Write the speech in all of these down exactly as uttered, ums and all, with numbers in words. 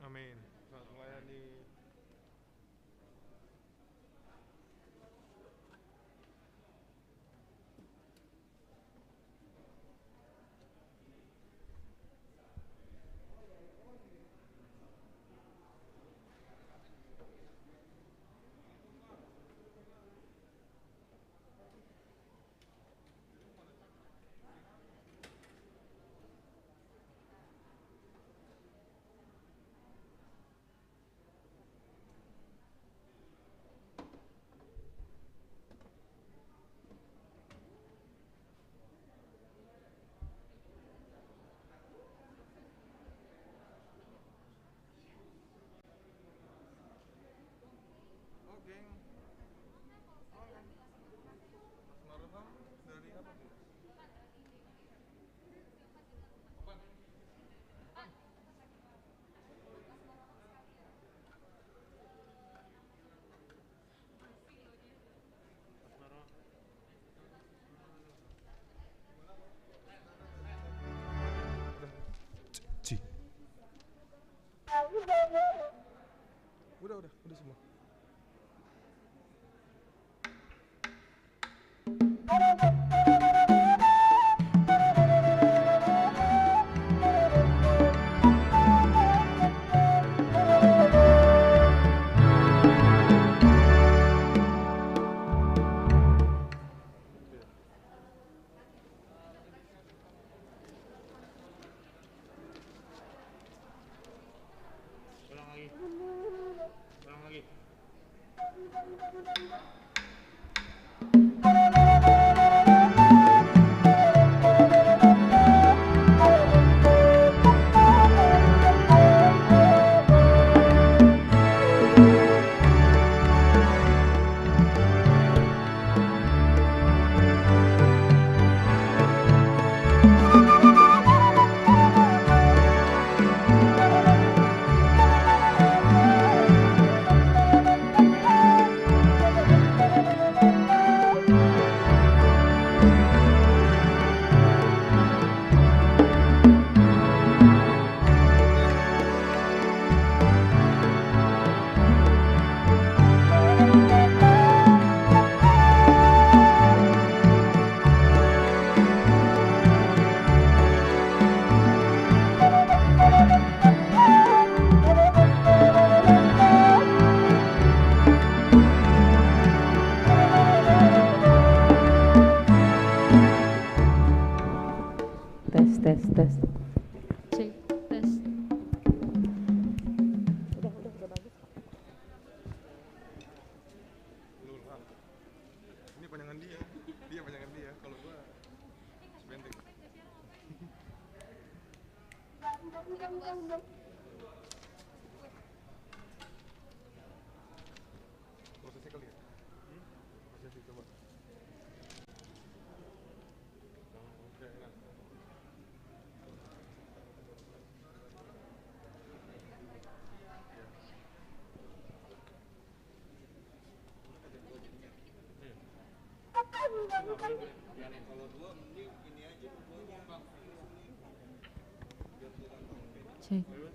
Amin. Selamat melayani. Oke. Oke. Mas Marham dari apa tuh? Udah, udah, udah semua. Ulang lagi. Ulang lagi. Tes, tes, tes. Cek, tes. Udah, udah, udah bagus kok. Nurham. Ini panjangan dia. Dia panjangan dia. Kalau gua pendek. Prosesnya kali ya? Hmm? Prosesnya coba. Cek.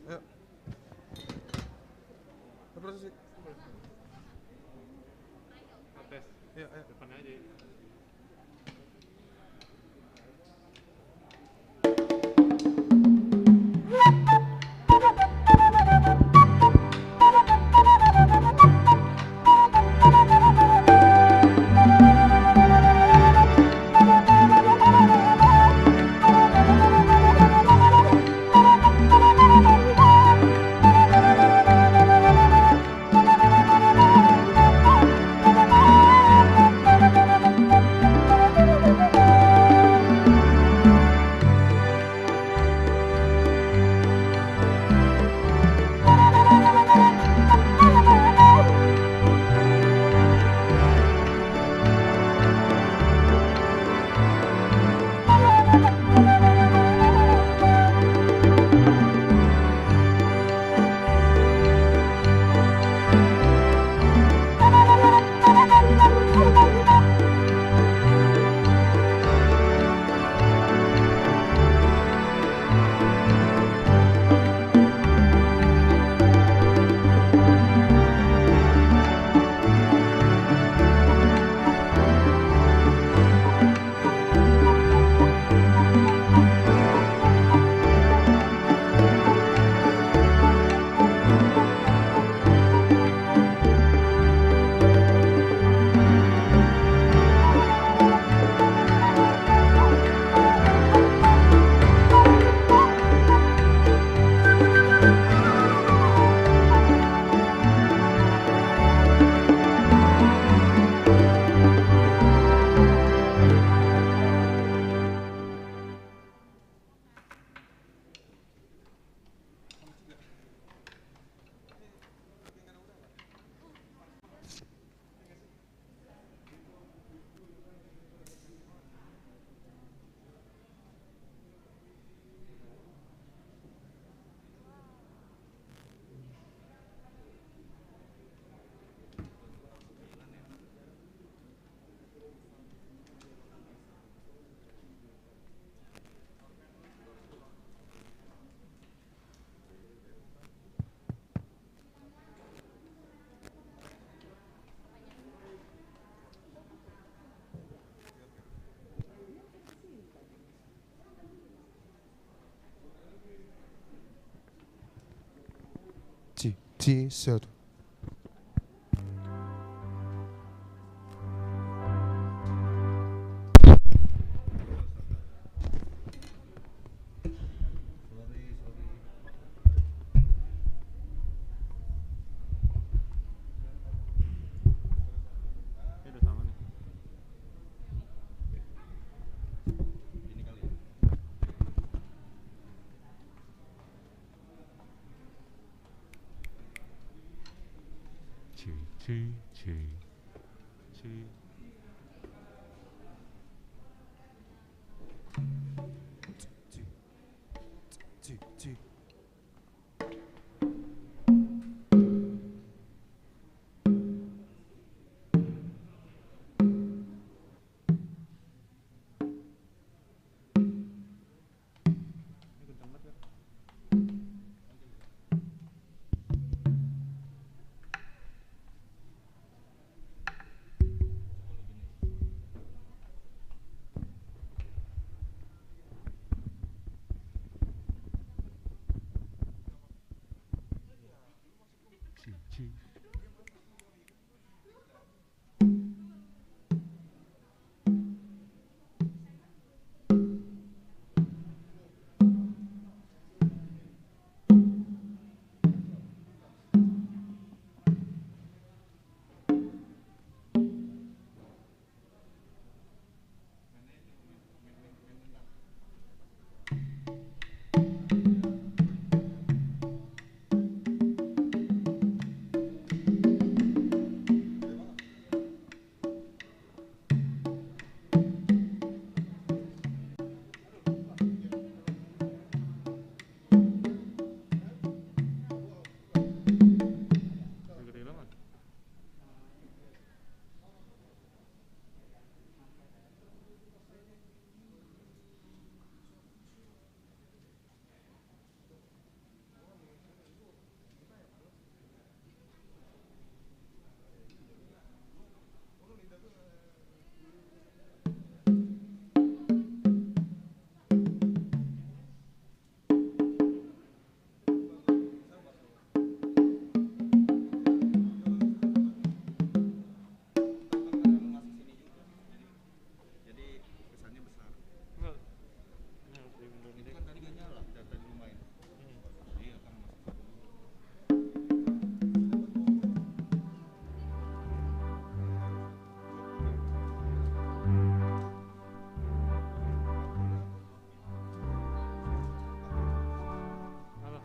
Ayo. Terus sih. Tes. Iya, iya. Depan aja. G satu. Jadi kesannya besar. Enggak. Ini harus dimundurin. Ini dikit kan tadi nggak nyala, dari tadi lumayan. Hmm. Iya, kan masuk satu dulu. Halo.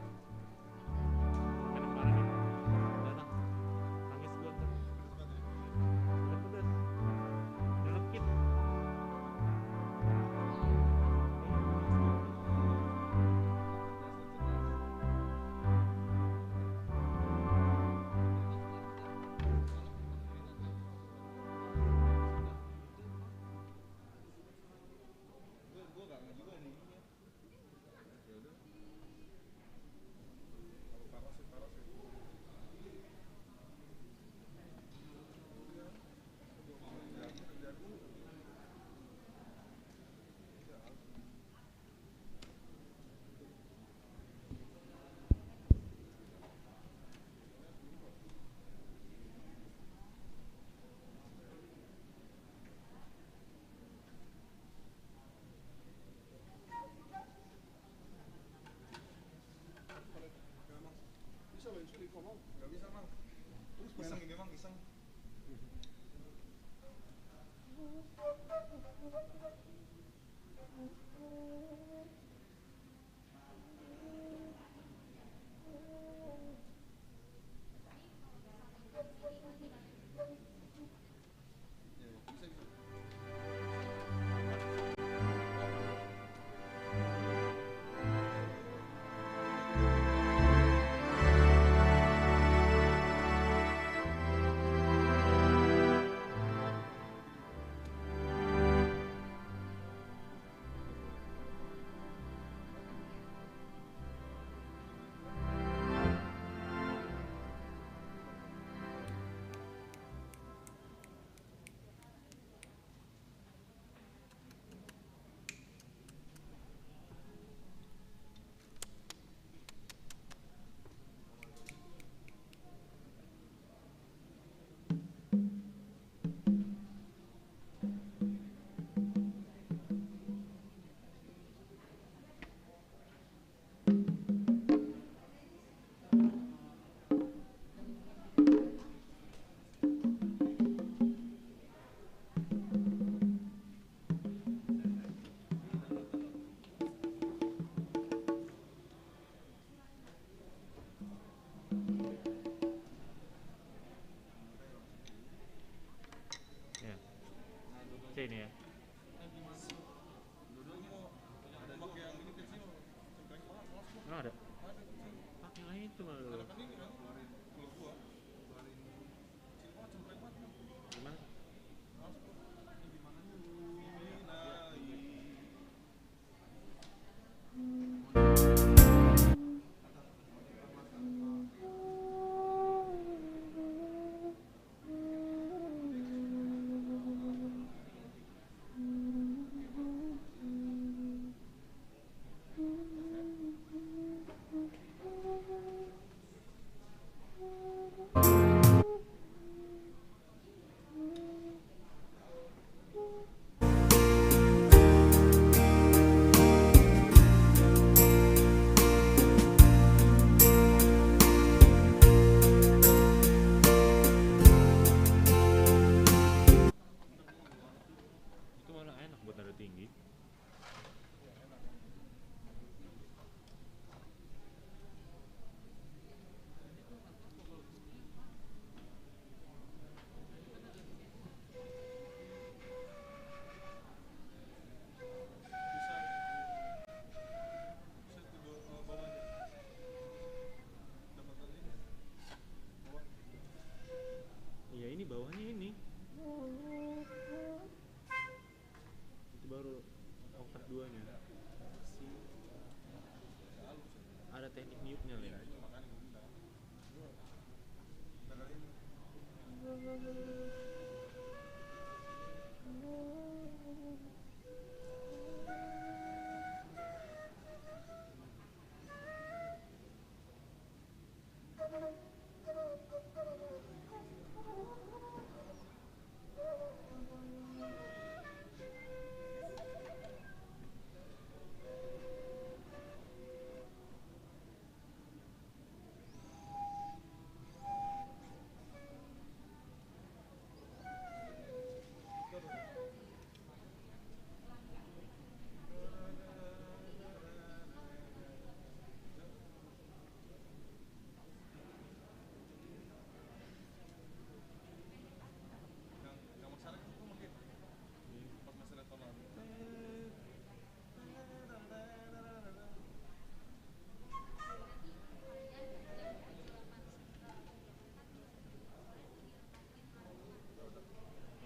Ini ya. Mana ada? Pakai lah itu malah. Gimana? Itu malah enak buat nada tinggi. Iya, ini bawahnya ini. Itu baru oktav duanya. Ada teknik mute-nya, Lin.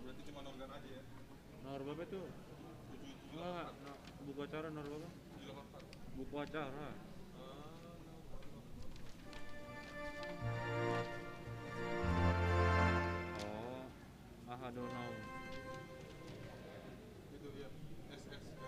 Berarti cuma organ aja ya? Nomor berapa itu? Tujuh, tujuh, enggak, enggak. Buku acara nomor berapa? Tujuh delapan empat. Buku acara. Oh, aha do naung. Itu ya. S, S, S.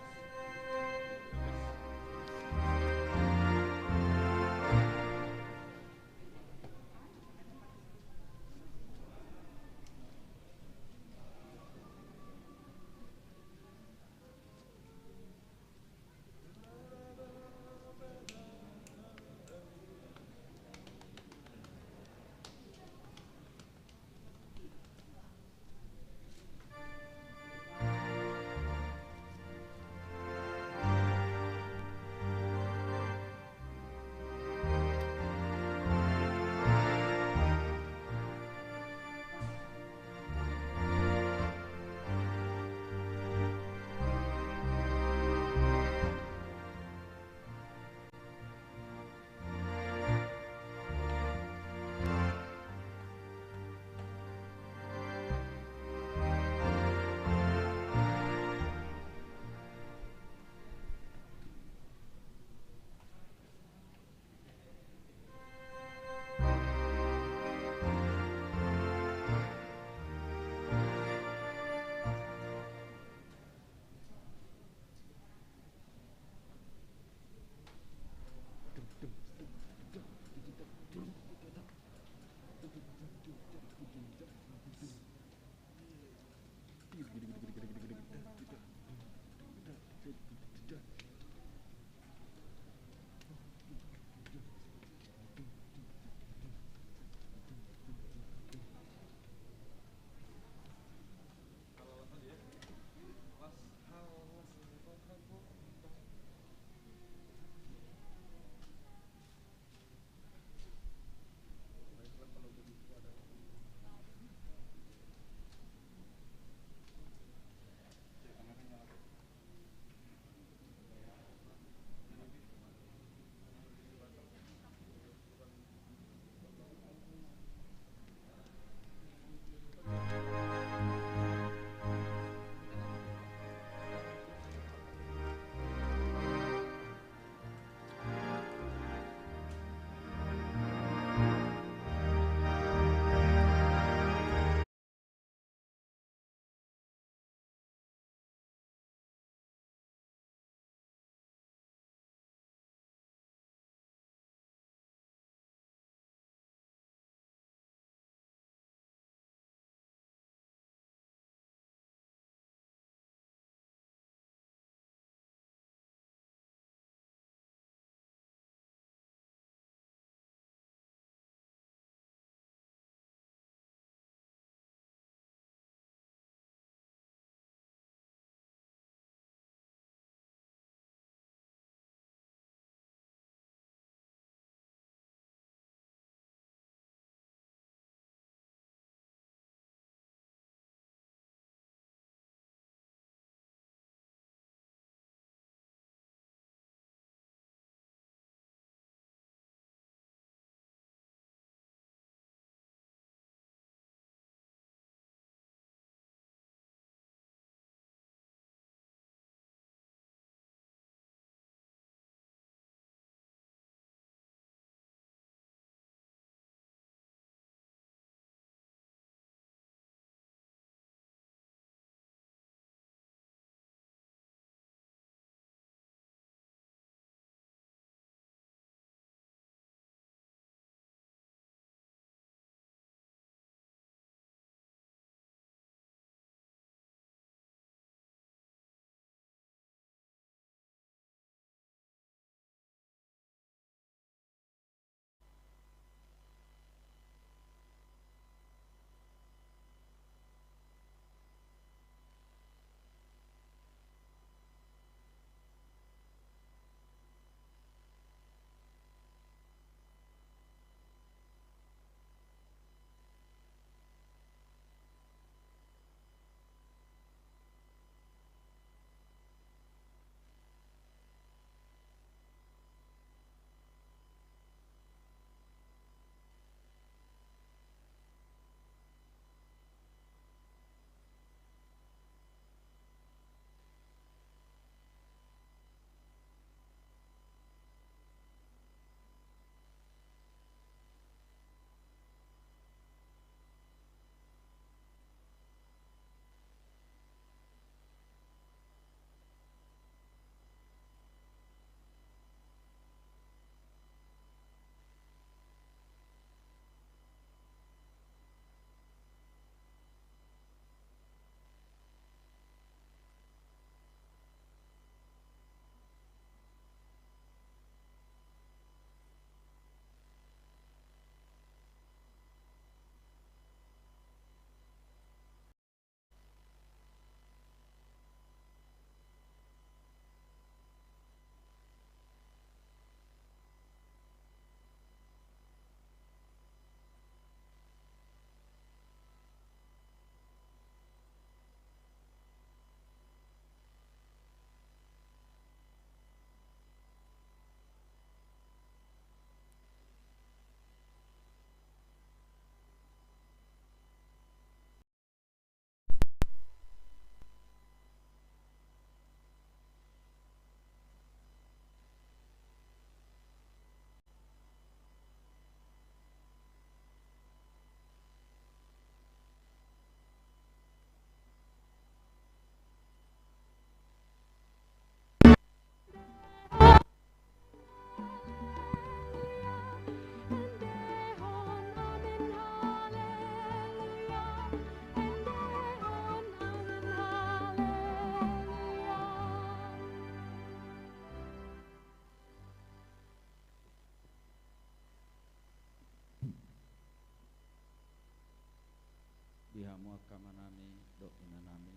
Hamu angka amanami dohot inanami,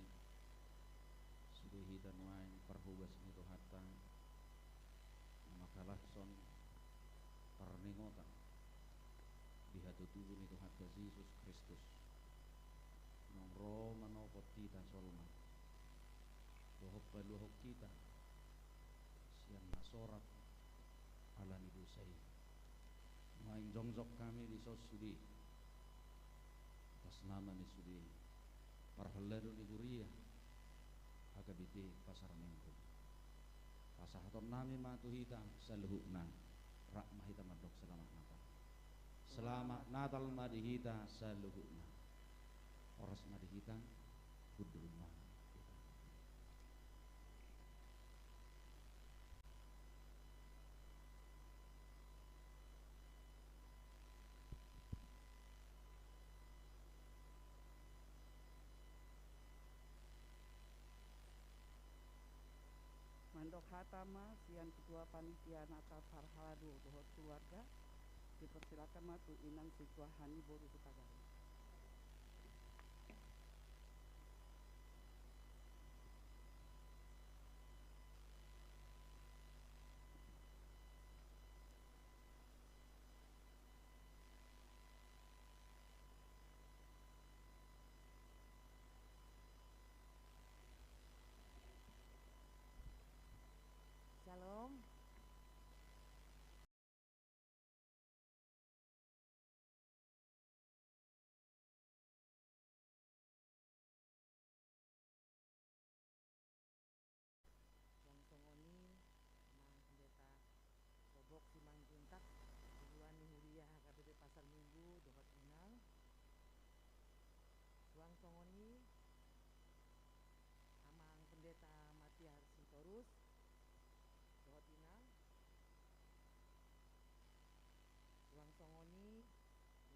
sude hita nuaeng parhobas ni Tuhanta, na mangkalashon parningotan di hatutubu ni Tuhanta Jesus Kristus, naung ro manopot hita jolma, dohot paluahon hita sian na sorat ala ni dosa i. Nuaeng jongjong hami dison sude atas nama ni sude parhalado ni huria H K B P Pasar Minggu. Pasahatonnami ma tu hita saluhutna, rap ma hita mandok selamat Natal. Selamat Natal ma di hita saluhutna. Horas ma di hita, hundul ma hita. Mandok hata ma sian Ketua Panitia Natal Parhalado dohot keluarga, dipersilakan ma tu Inang Sintua Hani boru Hutagalung. Shalom. Suang songon i, Amang Pendeta Tobok Simanjuntak, ketua ni huria H K B P Pasar Minggu dohot Inang. Suang songon i, Amang Pendeta Matias Sitorus dohot Inang. Suang songon i,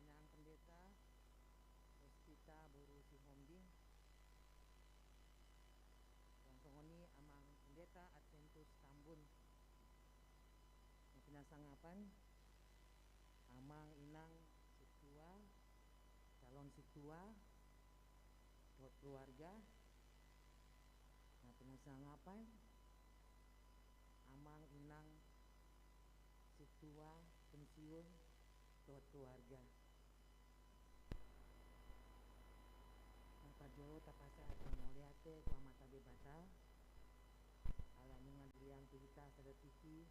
Inang Pendeta Rospita boru Sihombing. Suang songon i, Amang Pendeta Adventus Tambun. Na pinasangapan, Amang Inang Sintua, calon sintua, dohot keluarga. Na pinasangapan, Amang Inang Sintua pensiun dohot keluarga. Na parjolo tapasahat mauliate tu Amanta Debata, ala nunga dilehon tu hita sada tingki,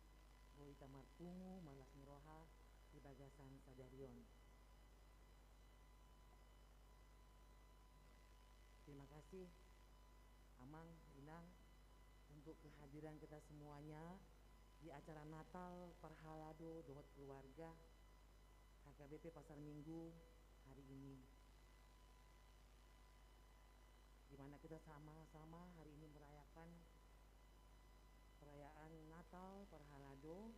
boi hita marpungu marlas ni roha di bagasan sadari on. Terima kasih, Amang, Inang, untuk kehadiran kita semuanya di acara Natal Parhalado dohot keluarga H K B P Pasar Minggu hari ini, di mana kita sama-sama hari ini merayakan perayaan Natal Parhalado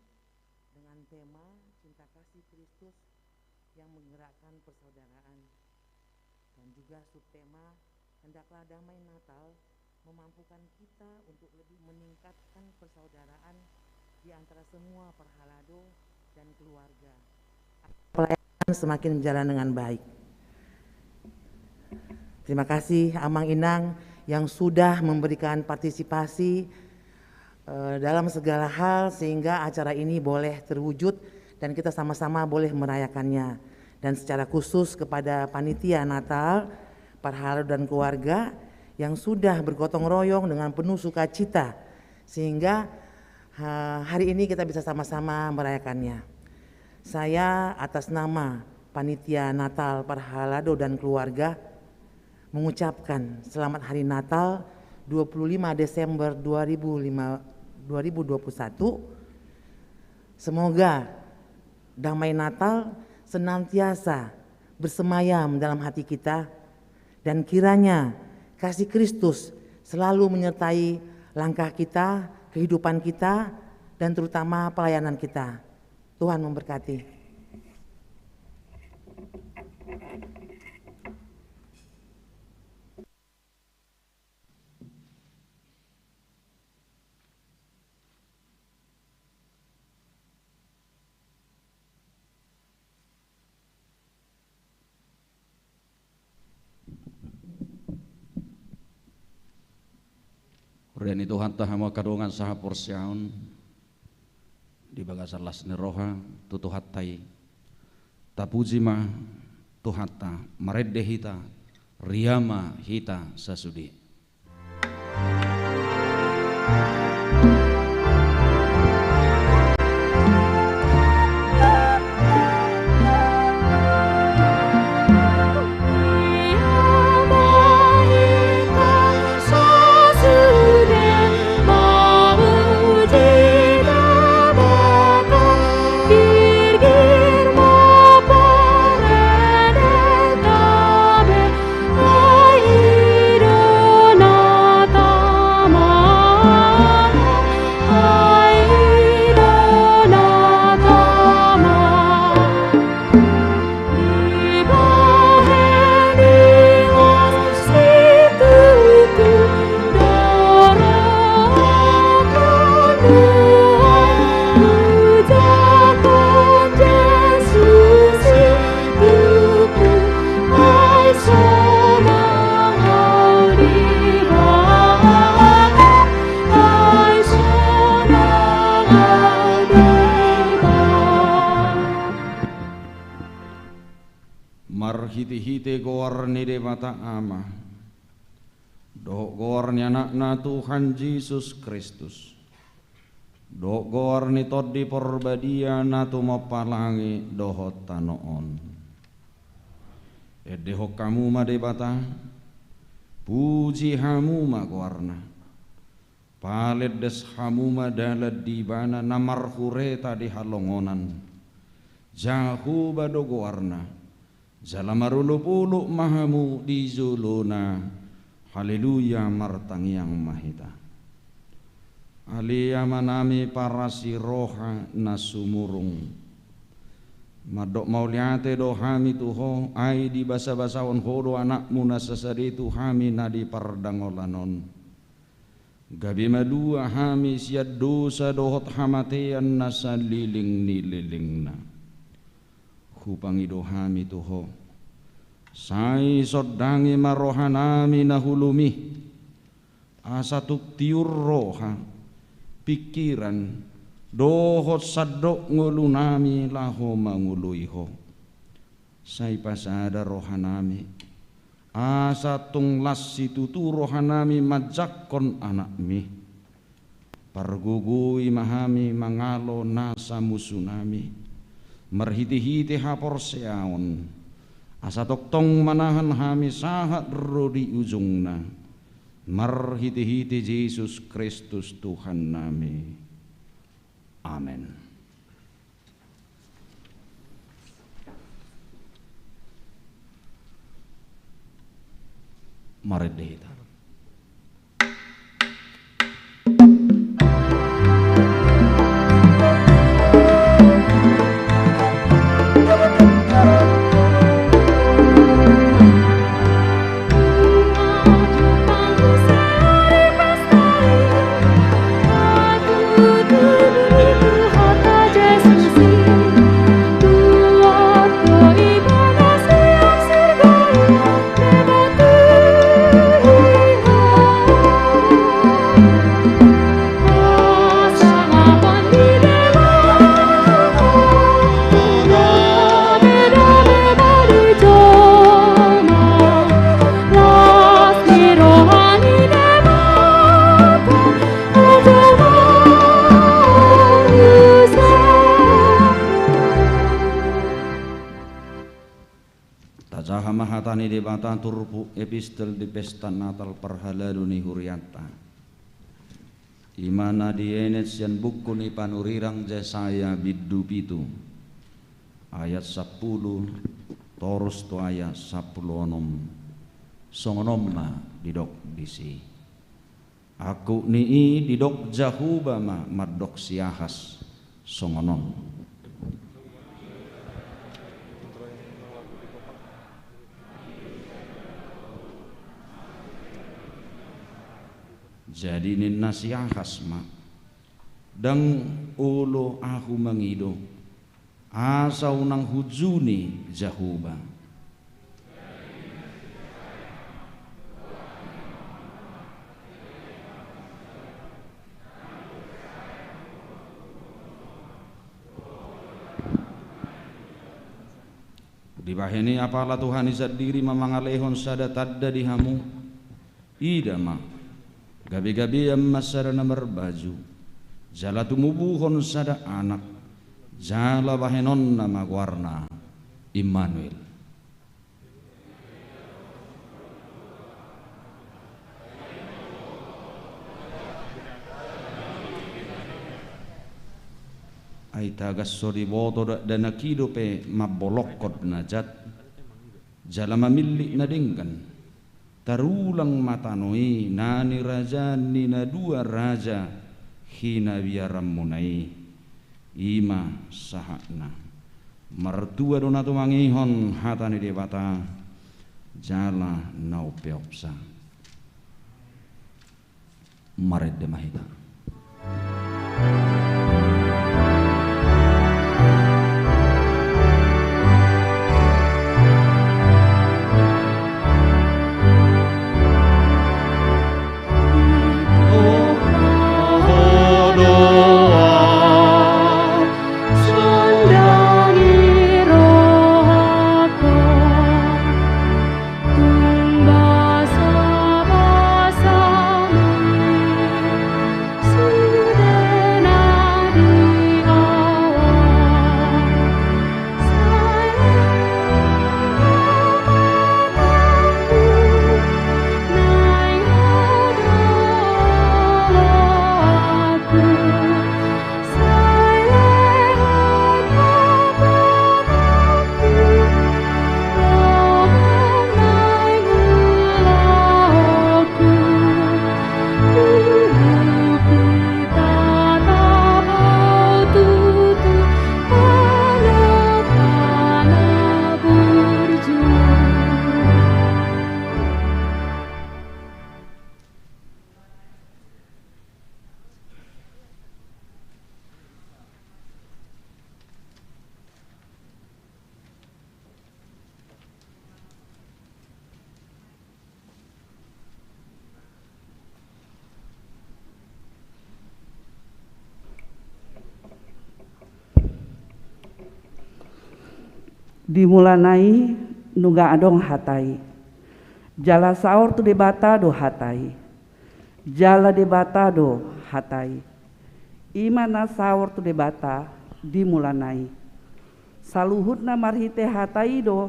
dengan tema Cinta Kasih Kristus yang Menggerakkan Persaudaraan, dan juga subtema Hendaklah Damai Natal memampukan kita untuk lebih meningkatkan persaudaraan di antara semua parhalado dan keluarga. Pelayanan semakin berjalan dengan baik. Terima kasih Amang Inang yang sudah memberikan partisipasi, eh, dalam segala hal sehingga acara ini boleh terwujud dan kita sama-sama boleh merayakannya. Dan secara khusus kepada panitia Natal, parhalado dan keluarga yang sudah bergotong royong dengan penuh sukacita sehingga, ha-, hari ini kita bisa sama-sama merayakannya. Saya atas nama panitia Natal, parhalado dan keluarga mengucapkan selamat Hari Natal dua puluh lima Desember dua ribu lima, dua ribu dua puluh satu. Semoga damai Natal senantiasa bersemayam dalam hati kita, dan kiranya kasih Kristus selalu menyertai langkah kita, kehidupan kita, dan terutama pelayanan kita. Tuhan memberkati. Huria ni Tuhanta hamu angka dongan sahaporseaon, di bagasan las ni roha tu Tuhanta i, tapuji ma Tuhanta, marende hita, riama hita sasude. Marhitehite goar ni Debata Ama, dohot goar ni Anakna Tuhan Jesus Kristus, dohot goar ni Tondi Parbadia na tumompa langit dohot tano on, endehon hamu ma Debata, puji hamu ma goarna, palendas hamu ma dalan di Ibana na marhureta di halongonan. Jahowa do goarna, jala marolopolop ma hamu di jolona. Haleluya, martangiang ma hita. Ale Amanami parasi roha na sumurung, mandok mauliate do hami tu Ho, ai dibasabasahon Ho do Anakmu na sasada i tu hami na di pardangolan on. Gabe malua hami sian dosa dohot hamatean na saleleng ni lelengna. Hupangido hami tu Ho, sai sondangi ma rohanami na hulum i, asa tung tiur roha, pingkiran, dohot sandok ngolunami laho mangoloi Ho. Sai pasada rohanami, asa tung las situtu rohanami manjangkon Anakmi. Pargogoi ma hami mangalo nasa musunami, marhitehite haporseaon, asa tongtong manahan hami sahat ro di ujungna, marhitehite Jesus Kristus Tuhannami. Amen. Marende hita. Tajaha ma hata ni Debata turpuk epistel di pesta Natal parhalado ni hurianta. I ma na dienet sian buku ni panurirang Jesaya bindu pitu, ayat sampulu, torus tu ayat sampulu onom. Songon on ma didok disi. Angkup ni i didok Jahowa ma mandok si Ahas songon on. Jadi ninna si Ahas ma, ndang olo ahu mangido, asa unang hujuni Jahowa. Dibahen i apala Tuhan i sandiri ma mangalehon sada tanda di hamu. Ida ma, gabe-gabean ma sada na marbaju, jala tumubuhon sada anak, jala bahenonna ma goarna Immanuel. Ai tagan so diboto dakdanak i dope mambolongkon na jat, jala mamillit na denggan. Tarulang ma tano i na nirajaan ni na dua raja hinabiaranmuna i. I ma sahatna. Martua do na tumangihon hata ni Debata, jala na umpeopsa. Marende ma hita. Di mulana i nunga adong hata i. Jala saor tu Debata do hata i. Jala Debata do hata i. I ma na saor tu Debata di mulana i. Saluhutna marhite hata i do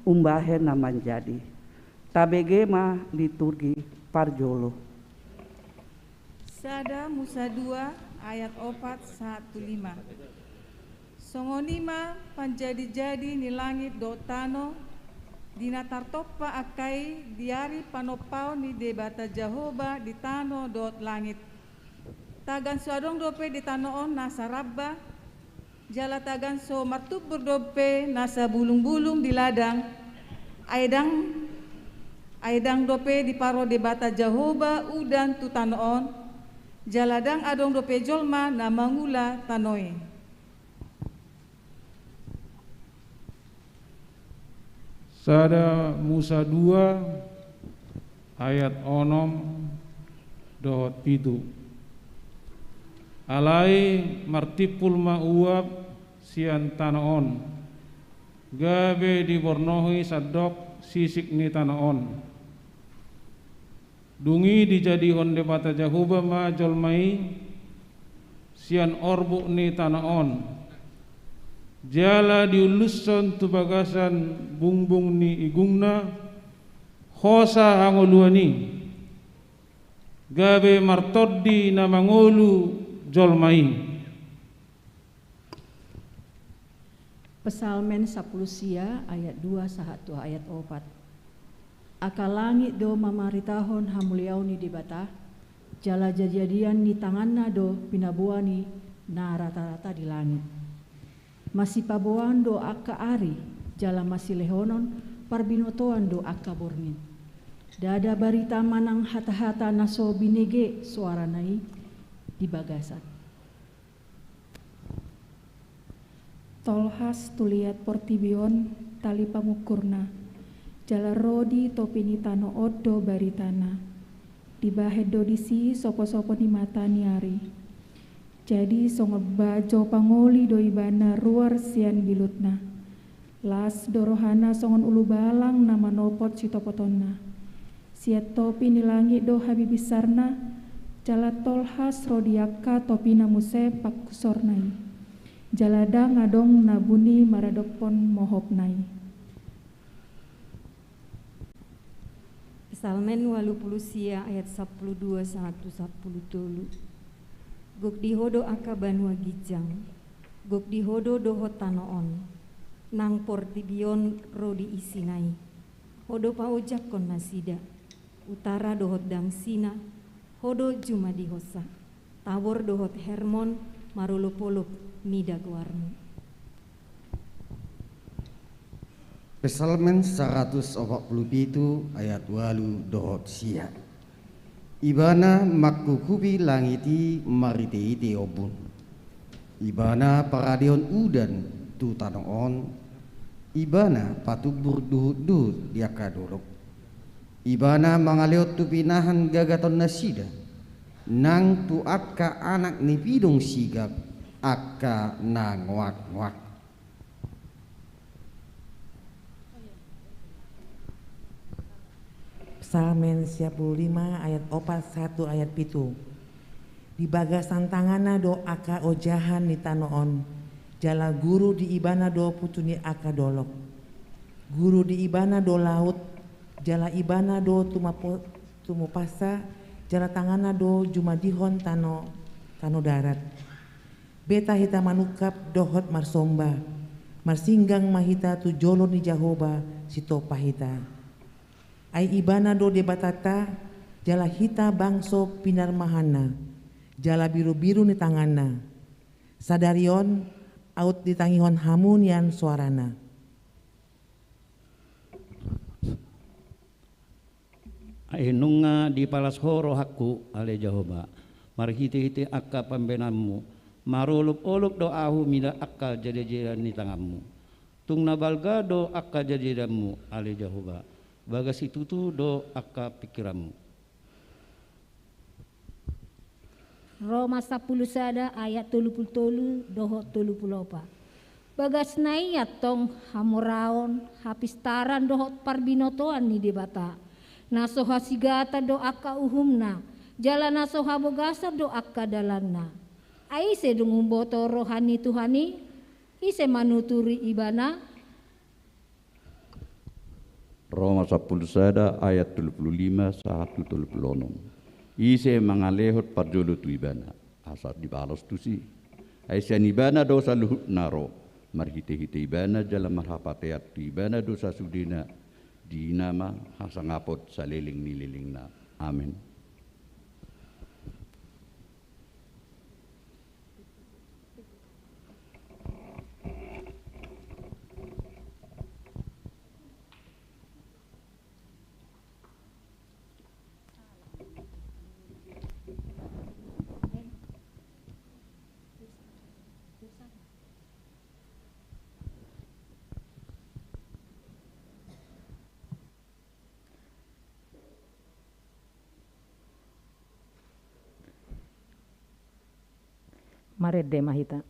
umbahen na manjadi. Tabege ma liturgi parjolo. Sada Musa dua ayat opat sahat tu lima. Songon i ma panjadi-jadi ni langit dohot tano, di na tartompa angka i di ari panompaon ni Debata Jahowa di tano dohot langit. Tagan so adong dope di tano on nasa ramba, jala tagan so martumbur dope nasa bulung-bulung di ladang, ai ndang, ai ndang dope diparo Debata Jahowa udan tu tano on, jala ndang adong dope jolma na mangula tano i. Sada Musa dua ayat onom dohot pitu. Alai martimpul ma uap sian tano on, gabe dibornohi sandok sisik ni tano on. Dung i dijadihon Debata Jahowa ma jolma i sian orbuk ni tano on, jala diullushon tu bagasan bungbung ni igungna hosa hangoluan i, gabe martondi na mangolu jolma i. Psalmen sampulu sia ayat dua sahat tu ayat opat. Angka langit do mamaritahon hamuliaon ni Debata, jala jadijadian ni tanganna do pinaboa ni na rata-rata di langit. Masipaboaan do angka ari, jala masilehonon parbinotoan do angka borngin. Ndada barita manang hata-hata na so binege soarana i di bagasan. Tolhas tu liat portibi on tali pamungkurna, jala ro di topi ni tano on do baritana. Dibahen do disi sopo-sopo ni mata ni ari. Jadi songon bajo pangoli do ibana ruar sian bilutna. Las do rohana songon ulubalang na manopot sitopotonna. Sian topi ni langit do habibinsarna, jala tolhas ro di angka topina muse pangkusorna i. Jala ndang adong na buni maradophon mohopna i. Psalmen ualu pulu sia ayat sampulu dua sahat tu sampulu tolu. Gok di Ho do angka banua ginjang, gok di Ho do dohot tano on, nang portibi on ro di isina i. Ho do paojakkon nasida, utara dohot dangsina, Ho do jumadihonsa. Tabor dohot Hermon marolopolop mida goarMu. Psalmen saratus opat pulu pitu ayat ualu dohot sia. Ibana mangkukupi langit i marhitehite ombun. Ibana paradehon udan tu tano on. Ibana patumbur duhutduhut di angka dolok. Ibana mangalehon tu pinahan gagatonnasida, nang tu angka anak ni pidong sigap angka na ngoakngoak. Psalmen sia pulu lima ayat opat sahat tu ayat pitu. Di bagasan tanganna do angka ojahan ni tano on, jala guru di Ibana do putu ni angka dolok. Guru di Ibana do laut, jala Ibana do tumapo-, tumopasa, jala tanganna do jumadihon tano, tano darat. Beta hita manungkap dohot marsomba, marsinggang ma hita tu jolo ni Jahowa, sitopa hita. Ai Ibana do Debatanta, jala hita bangso pinarmahanna, jala birubiru ni tanganna. Sadari on, aut ditangihon hamu nian soarana. Ai nunga dipalas Ho rohangku, ale Jahowa, marhitehite angka pambahenanMu, marolopolop do ahu mida angka jajadean ni tanganMu. Tung na balga do angka jajadeanMu, ale Jahowa, bagas situtu do angka pingkiranMu. Roma sampulu sada ayat tolu pulu tolu dohot tolu pulu opat. Bagasna i antong hamoraon, hapistaran dohot parbinotoan ni Debata. Na so hasigatan do angka uhumna, jala na so habogasan do angka dalanna. Ai ise dung umboto roha ni Tuhan i? Ise manuturi Ibana? Roma sampulu sada ayat tolu pulu lima sahat tu tolu pulu onom. Ise mangalehon parjolo tu Ibana, asa dibalos tusi. Ai sian Ibana do saluhutna ro, marhitehite Ibana jala marhapatean tu Ibana do sasudena, di Ibana ma hasangapon saleleng ni lelengna. Amen. Marende ma hita.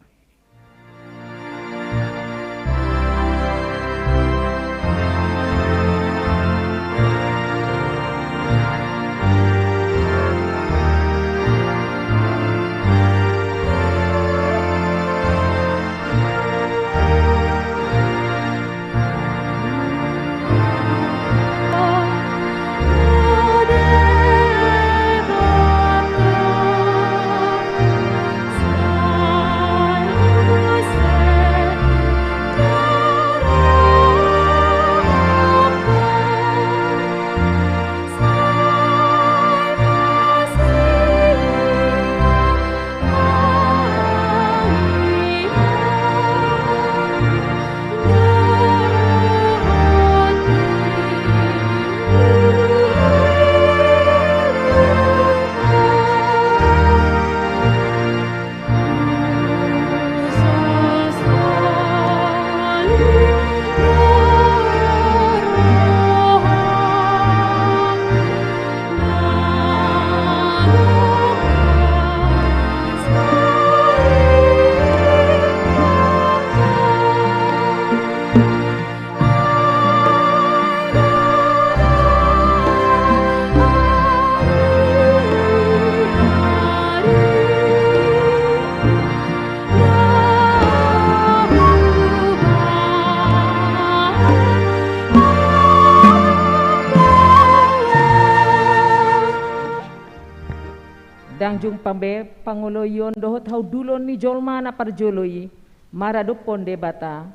Ndang jumpa be pangoloion dohot haundulan ni jolma na parjolo i maradophon Debata,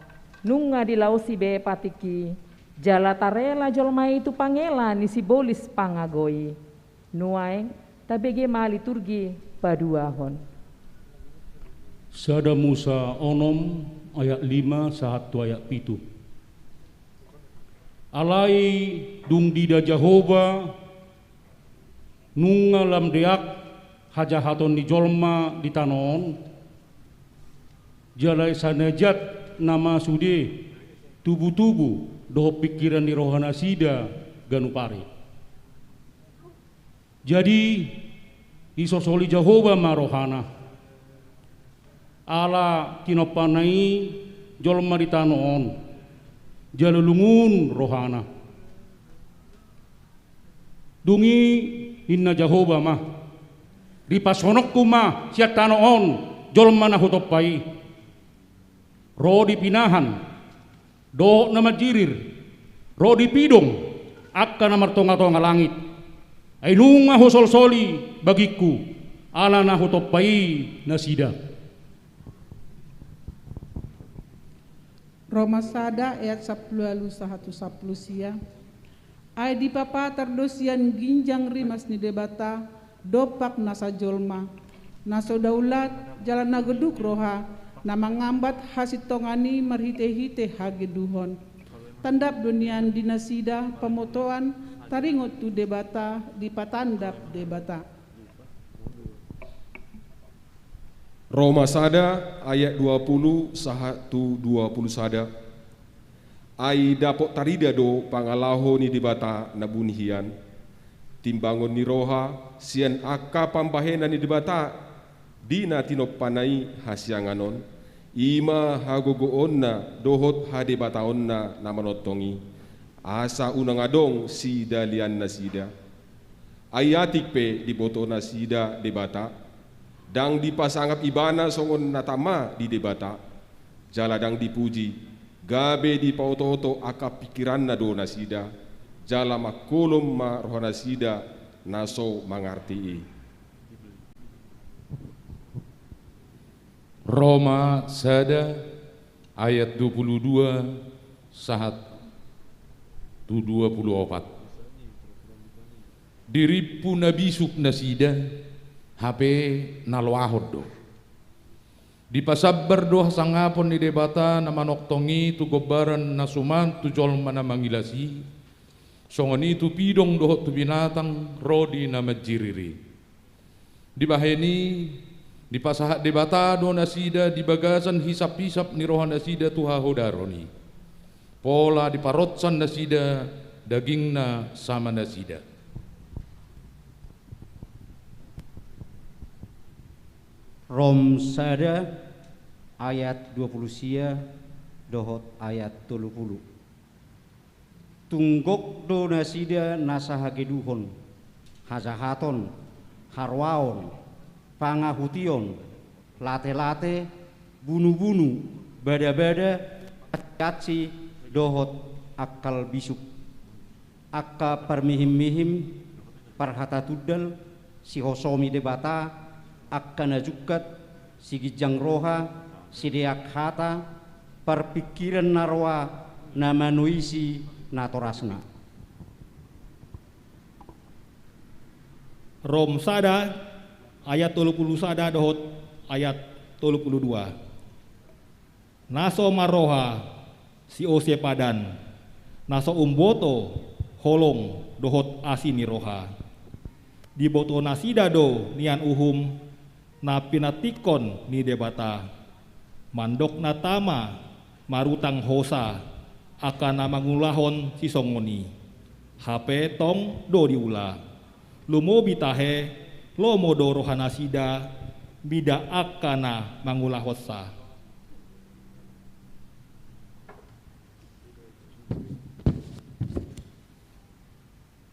nunga dilaosi be patik i, jala tarela jolma i tu pangela ni sibolis pangago i. Nuaeng tabege ma liturgi paduahon. Sada Musa onom ayat lima sahat tu ayat pitu. Alai dung diida Jahowa nunga lam deak hajahaton ni jolma di tano on, jala sai na jat nama sude tubutubu dohot pingkiran ni rohanasida ganup ari. Jadi, disolsoli Jahowa ma rohana. Ala tinompana i jolma di tano on, jala lungun rohana. Dung i ninna Jahowa ma, ripashononku ma sian tano on jolma na hutompa i. Ro di pinahan, dohot na manjirir, ro di pidong, angka na martongatonga langit. Ai nunga husolsoli bagingku, ala na hutompa i nasida. Roma sada ayat sampulu ualu sahat tu sampulu sia. Ai dipapatar do sian ginjang rimas ni Debata dompak nasa jolma, na so daulat jala na goduk roha, na mangambat hasintongan i marhitehite hageduhon. Tandap do nian di nasida pamotoan taringot tu Debata dipatandap Debata. Roma sada ayat dua pulu sahat tu dua pulu sada. Ai dapot tarida do pangalaho ni Debata na buni hian, timbangon ni roha sian angka pambahenan ni Debata di na tinompana i hasiangan on, i ma hagogoonna dohot hadebataonna na manongtong i, asa unang adong sidalian nasida. Ai atik pe diboto nasida Debata, ndang dipasangap ibana songon na tama di Debata, jala ndang dipuji, gabe dipaotooto angka pingkiranna do nasida, jala mangkolom ma rohanasida na so mangarti i. Roma sada ayat dua pulu dua sahat tu dua pulu opat. Dirimpu na bisuk nasida, hape na loahon do. Dipasambar do hasangapon ni Debata na manongtong i tu gombaran na suman tu jolma na mangilas i, songon i tu pidong dohot tu binatang ro di na manjirir i. Dibahen i, dipasahat Debata do nasida di bagasan hisaphisap ni rohanasida tu hahodaron i. Pola diparonsang nasida dagingna sama nasida. Rom sada ayat dua pulu sia dohot ayat tolu pulu. Tung gok do nasida nasa hageduhon, hajahaton, haroaon, pangahution, latelate, bunubunu, badabada, aciaci, dohot angkal bisuk. Angka parmihimmihim, parhata tundal, sihosomi Debata, angka na jungkat, siginjang roha, sideak hata, parpingkiran na roa, na manoisi natorasna. Rom sada ayat tolu pulu sada dohot ayat tolu pulu dua. Na so marroha siose padan, na so umboto holong dohot asi ni roha. Diboto nasida do nian uhum na pinantikkon ni Debata. Mandok na tama marutang hosa angka na mangulahon sisongon i. Hape tong do diula. Lumobi tahe, lomo do rohanasida mida angka na mangulahonsa.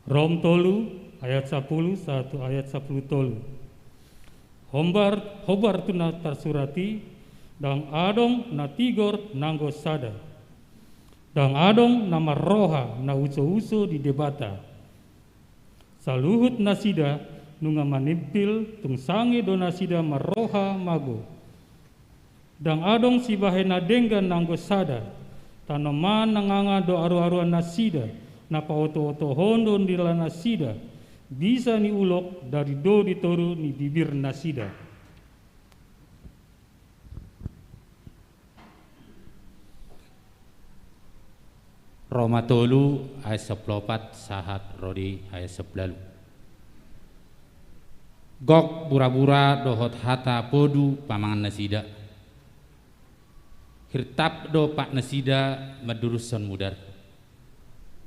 Rom tolu ayat sapulu sahat tu ayat sapulu tolu. Hombar, hombar tu na tarsurat i, ndang adong na tigor nanggo sada. Ndang adong na marroha na usouso di Debata. Saluhut nasida Nunga manimpil, tung sange do nasida marroha mago. Ndang adong sibahen na denggan nanggo sada, tanoman na nganga do aruaruan nasida, na paotootohon do ni roha nasida, bisa ni ulok dari do di toru ni bibir nasida. Roma tolu ayat sampulu opat sahat ro di ayat sampulu ualu. Gok burabura dohot hata podu pamangan nasida. Hirtap do pat nasida mandurushon mudar.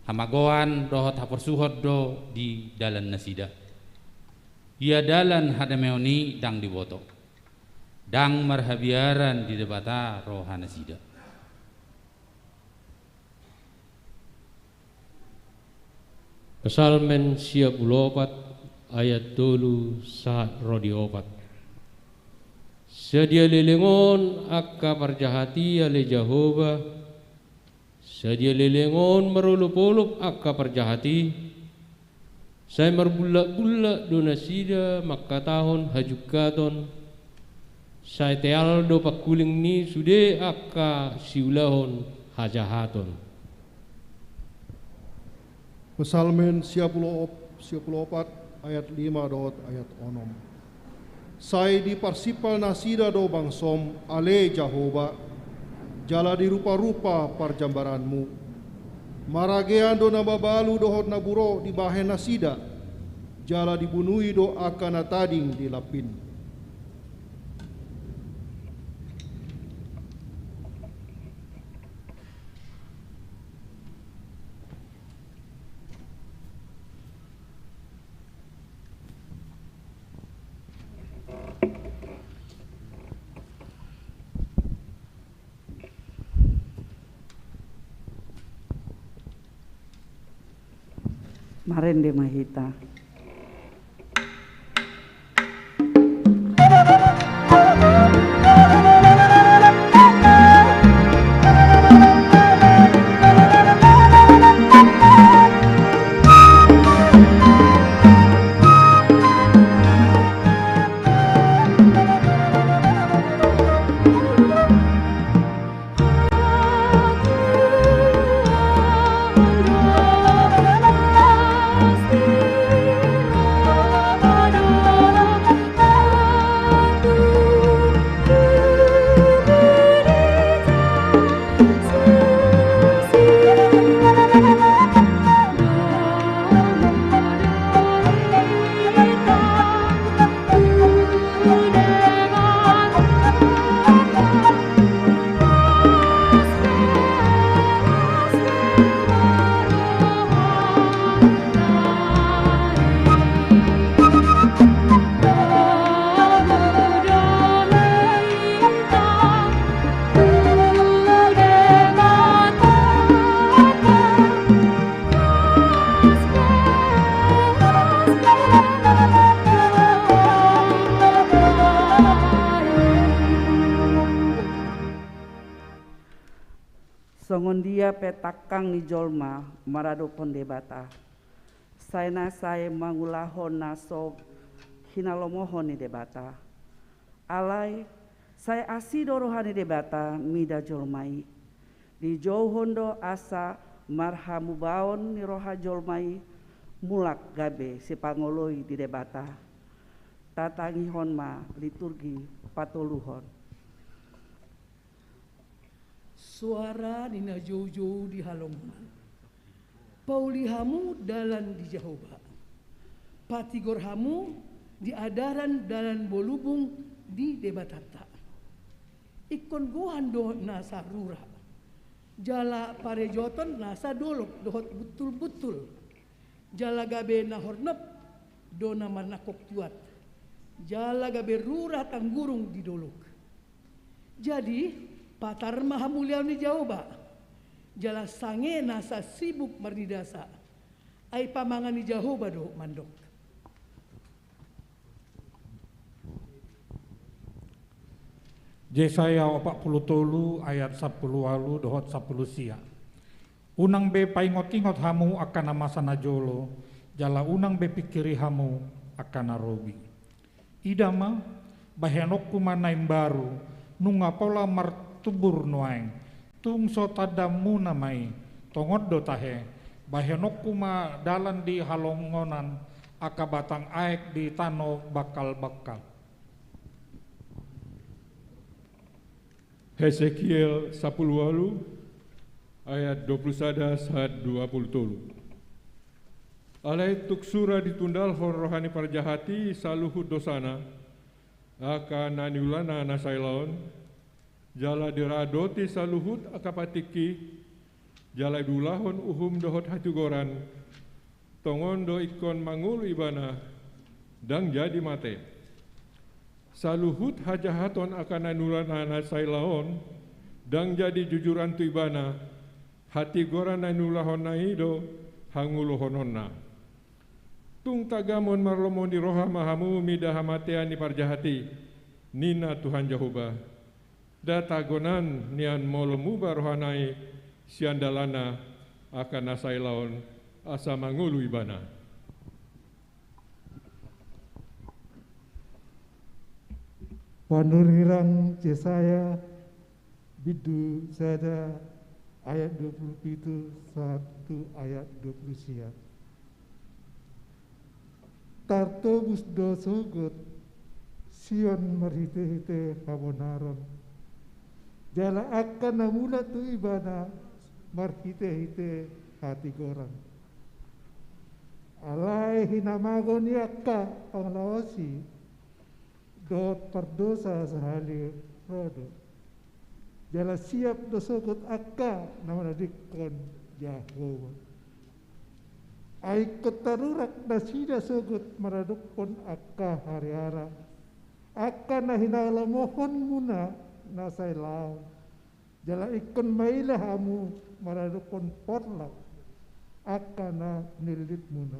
Hamagoan dohot haporsuhon do di dalan nasida. Ia dalan hadameon i ndang diboto. Ndang marhabiaran di Debata roha nasida. Psalmen sia pulu opat ayat tolu sahat ro di opat. Sadia leleng on angka parjahat i ale Jahowa, sadia leleng on marolopolop angka parjahat i, sai marbullakbullak do nasida mangkatahon hajungkaton, sai teal do pangkuling ni sude angka siulahon hajahaton. Psalmen sia pulu op-, sia pulu opat ayat lima dohot ayat onom. Sai diparsimpal nasida do bangsom ale Jahowa, jala diruparupa parjambaranmu. Maragean do na mabalu dohot na burok dibahen nasida, jala dibunui do angka na tading di lampin. Marende ma hita. Songon dia pe tangkang ni jolma maradophon Debata, sai na sai mangulahon na so hinalomohon ni Debata. Alai, sai asi do roha ni Debata mida jolma i. Dijouhon do asa marhamubaon ni roha jolma i mulak gabe sipangoloi di Debata. Tatangihon ma liturgi patoluhon. Soara ni na joujou di halongan. Pauli hamu dalan di Jahowa. Patigor hamu di adaran dalan bolubung di Debatanta. Ingkon gohan do nasa rura. Jala parejoton nasa dolok dohot buntul-buntul. Jala gabe na hornop do na manangkok tuat. Jala gabe rura tanggurung di dolok. Jadi, patar ma hamuliaon ni Jahowa, jala sange nasa sibuk marnidasa, ai pamangan ni Jahowa do mandok. Jesaya opat pulu tolu ayat sampulu ualu dohot sampulu sia. Unang be paingot-ingot hamu angka na masa na jolo, jala unang be pingkiri hamu, angka na robi. Ida ma, bahenonku ma na imbaru, nunga pola martumbur nuaeng, tung so tandamuna ma i. Tongon do tahe, bahenonku ma dalan di halongonan, angka batang aek di tano bangkal-bangkal. Hesekiel sampulu ualu, ayat dua pulu sada sahat dua pulu tolu. Alai tung sura ditundalhon roha ni parjahat i saluhut dosana, angka na niulana na sailaon, jala diradoti saluhut angka patikki, jala diulahon uhum dohot hatigoran, tongon do ingkon mangolu ibana, ndang jadi mate. Saluhut hajahaton angka na niulana na sailaon, ndang jadi jujuran tu ibana, hatigoran na niulahonna i do hangoluhononna. Tung tagamon marlomo ni roha ma hamu mida hamatean ni parjahat i, ninna Tuhan Jahowa. Nda tagonan nian molo muba rohana i sian dalanna angka na sailaon asa mangolu ibana. Panurirang Jesaya, bindu sada, ayat dua pulu pitu sahat tu ayat dua pulu sia. Tartobus do sogot Sion marhite-hite habonaron, jala angka na mulak tu ibana marhite-hite hatigoran. Alai hinamago ni angka pangalaosi dohot pardosa sahali ro do. Jala siap do sogot angka na manadingkon Jahowa. Ai ingkon tarurak nasida sogot maradophon angka hariara, angka na hinalomohonmuna na sailaon. Jala ingkon maila hamu maradophon porlak angka na nillitmuna.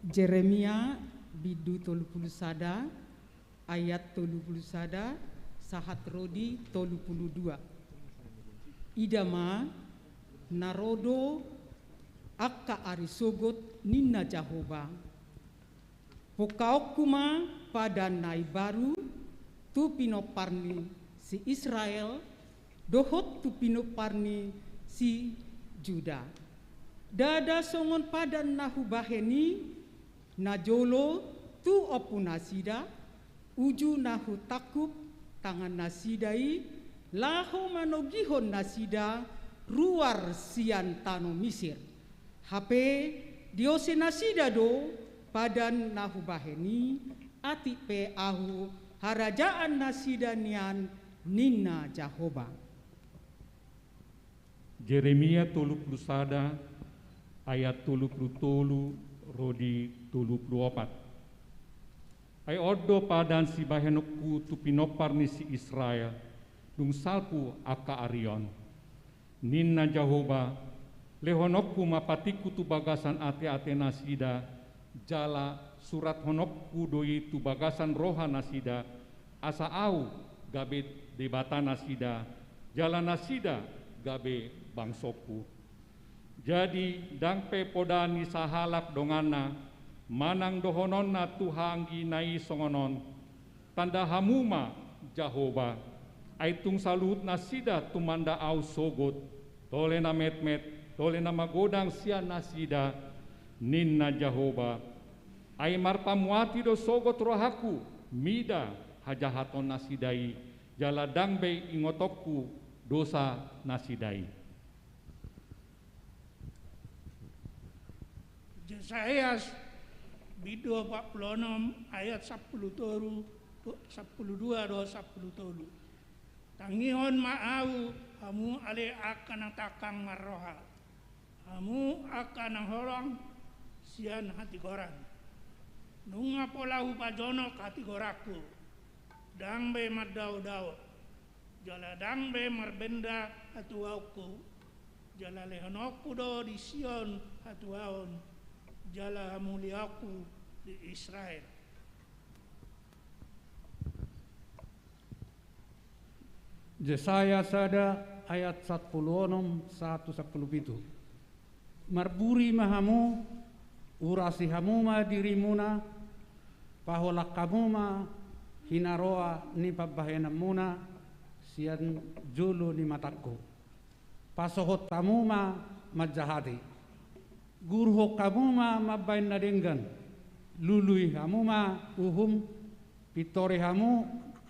Jeremia bindu tolu pulu sada, ayat tolu pulu sada sahat ro di tolu pulu dua. Ida ma, na ro do angka ari sogot, ninna Jahowa. Pungkaonku ma padan na imbaru tu pinompar ni si Israel, dohot tu pinompar ni si Juda. Ndada songon padan na hubahen i najolo tu ompunasida, uju na hutangkup tangannasida i, laho manogihon nasida ruar sian tano Misir. Hape diose nasida do padan na hubahen i, atik pe ahu harajaannasida nian, ninna Jahowa. Jeremia tolu pulu sada, ayat tolu pulu tolu ro di tolu pulu opat. Ai on do padan sibahenonku tu pinompar ni si Israel, dung salpu angka ari on, ninna Jahowa. Lehononku ma patikku tu bagasan ate-atenasida, jala surathononku do i tu bagasan rohanasida, asa ahu gabe Debatanasida, jala nasida gabe bangsongku. Jadi ndang pe poda ni sahalak donganna, manang dohononna tu haanggi na i songon on: Tanda hamu ma Jahowa, ai tung saluhut nasida tumanda ahu sogot, tole na metmet, tole na magodang sian nasida, ninna Jahowa. Ai marpamuati do sogot rohangku mida hajahatonnasida i, jala ndang be ingotonku dosanasida i. Jesaya bindu opat pulu onom, ayat sampulu tolu, sampulu dua dohot sampulu tolu. Tangihon ma ahu, hamu ale angka na tangkang marroha, hamu angka na holong sian hatigoran. Nunga pola hupajonok hatigoranku, ndang be mandao-dao, jala ndang be marbenda hatuaonku, jala lehononku do di Sion hatuaon, jala hamuliaonku di Israel. Jesaya sada ayat sampulu onom sahat tu sampulu pitu. Marburi ma hamu, urasi hamu ma dirimuna, paholang hamu ma hinaroa ni pambahenanmuna sian jolo ni matangku. Pasohot hamu ma manjahati. Guruhon hamu ma mambahen na denggan. Lului hamu ma uhum, pintori hamu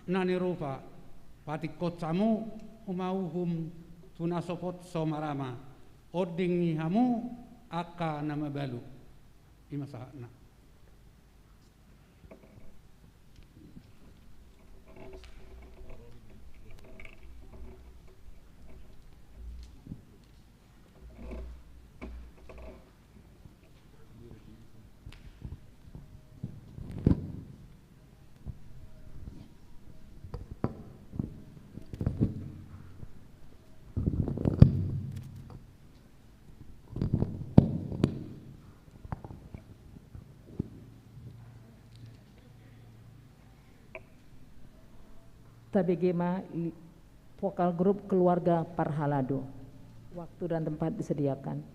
na nirupa. Patingkos hamu ma uhum tu na sopot so marama. Ondingi hamu angka na mabalu. I ma sahatna. Tabege ma i, vokal grup Keluarga Parhalado. Waktu dan tempat disediakan.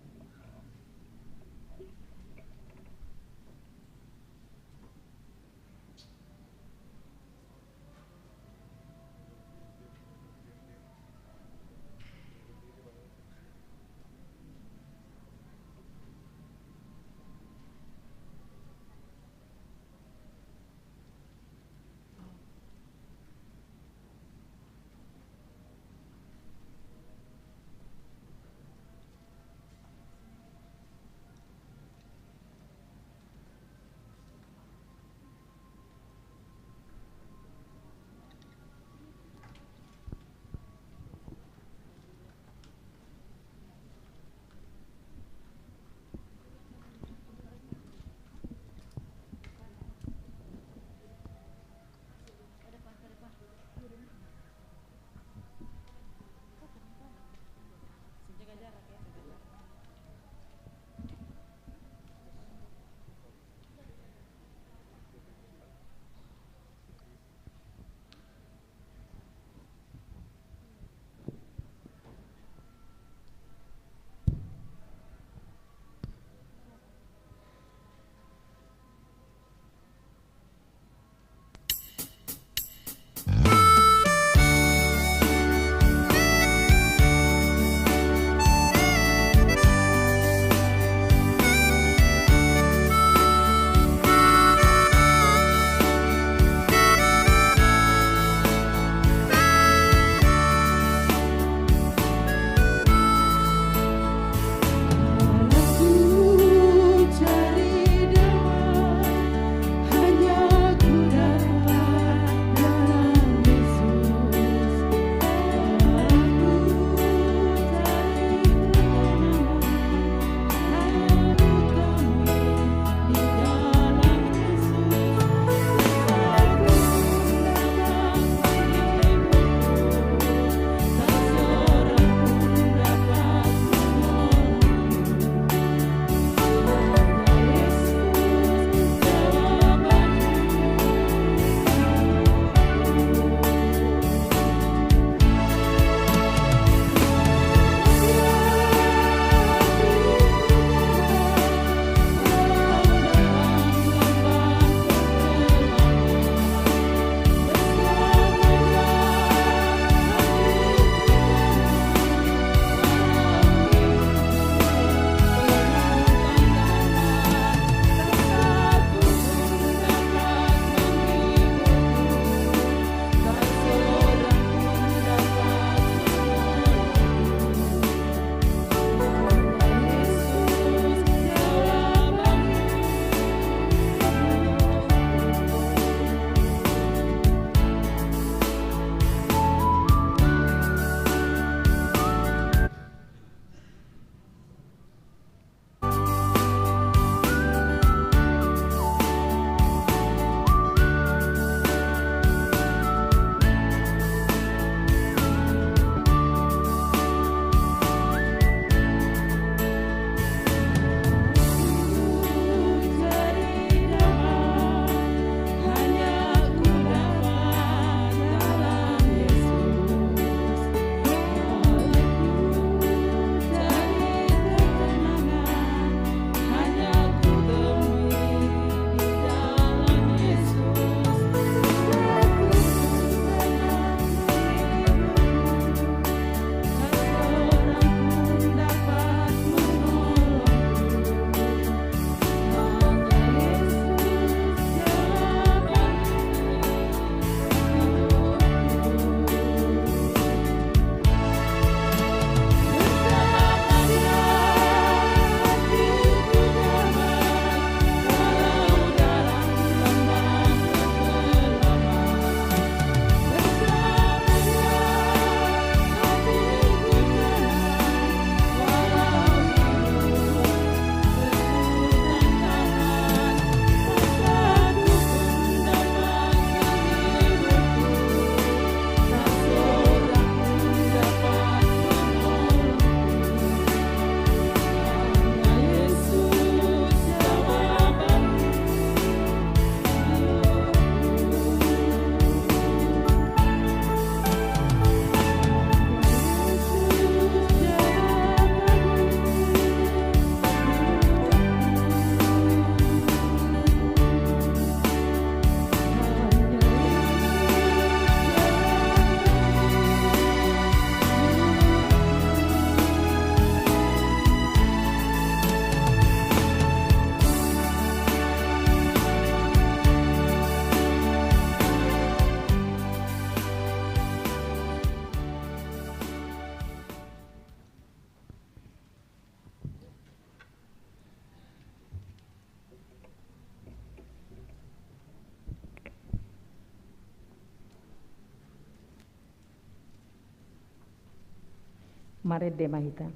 Marende ma hita.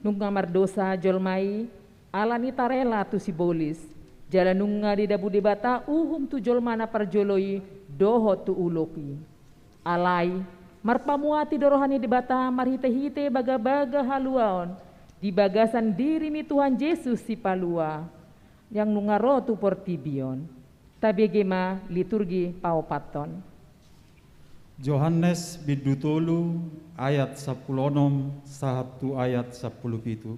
Nunga mardosa jolma i, ala ni tarela tu sibolis, jala nunga didabu Debata uhum tu jolma na parjolo i dohot tu ulok i. Alai, marpamuati do roha ni Debata marhitehite bagabaga haluaon di bagasan diri ni Tuhan Jesus Sipalua, yang nunga ro tu portibi on. Tabege ma liturgi paopathon. Johannes bindu tolu ayat sampulu onom sahat tu ayat sampulu pitu.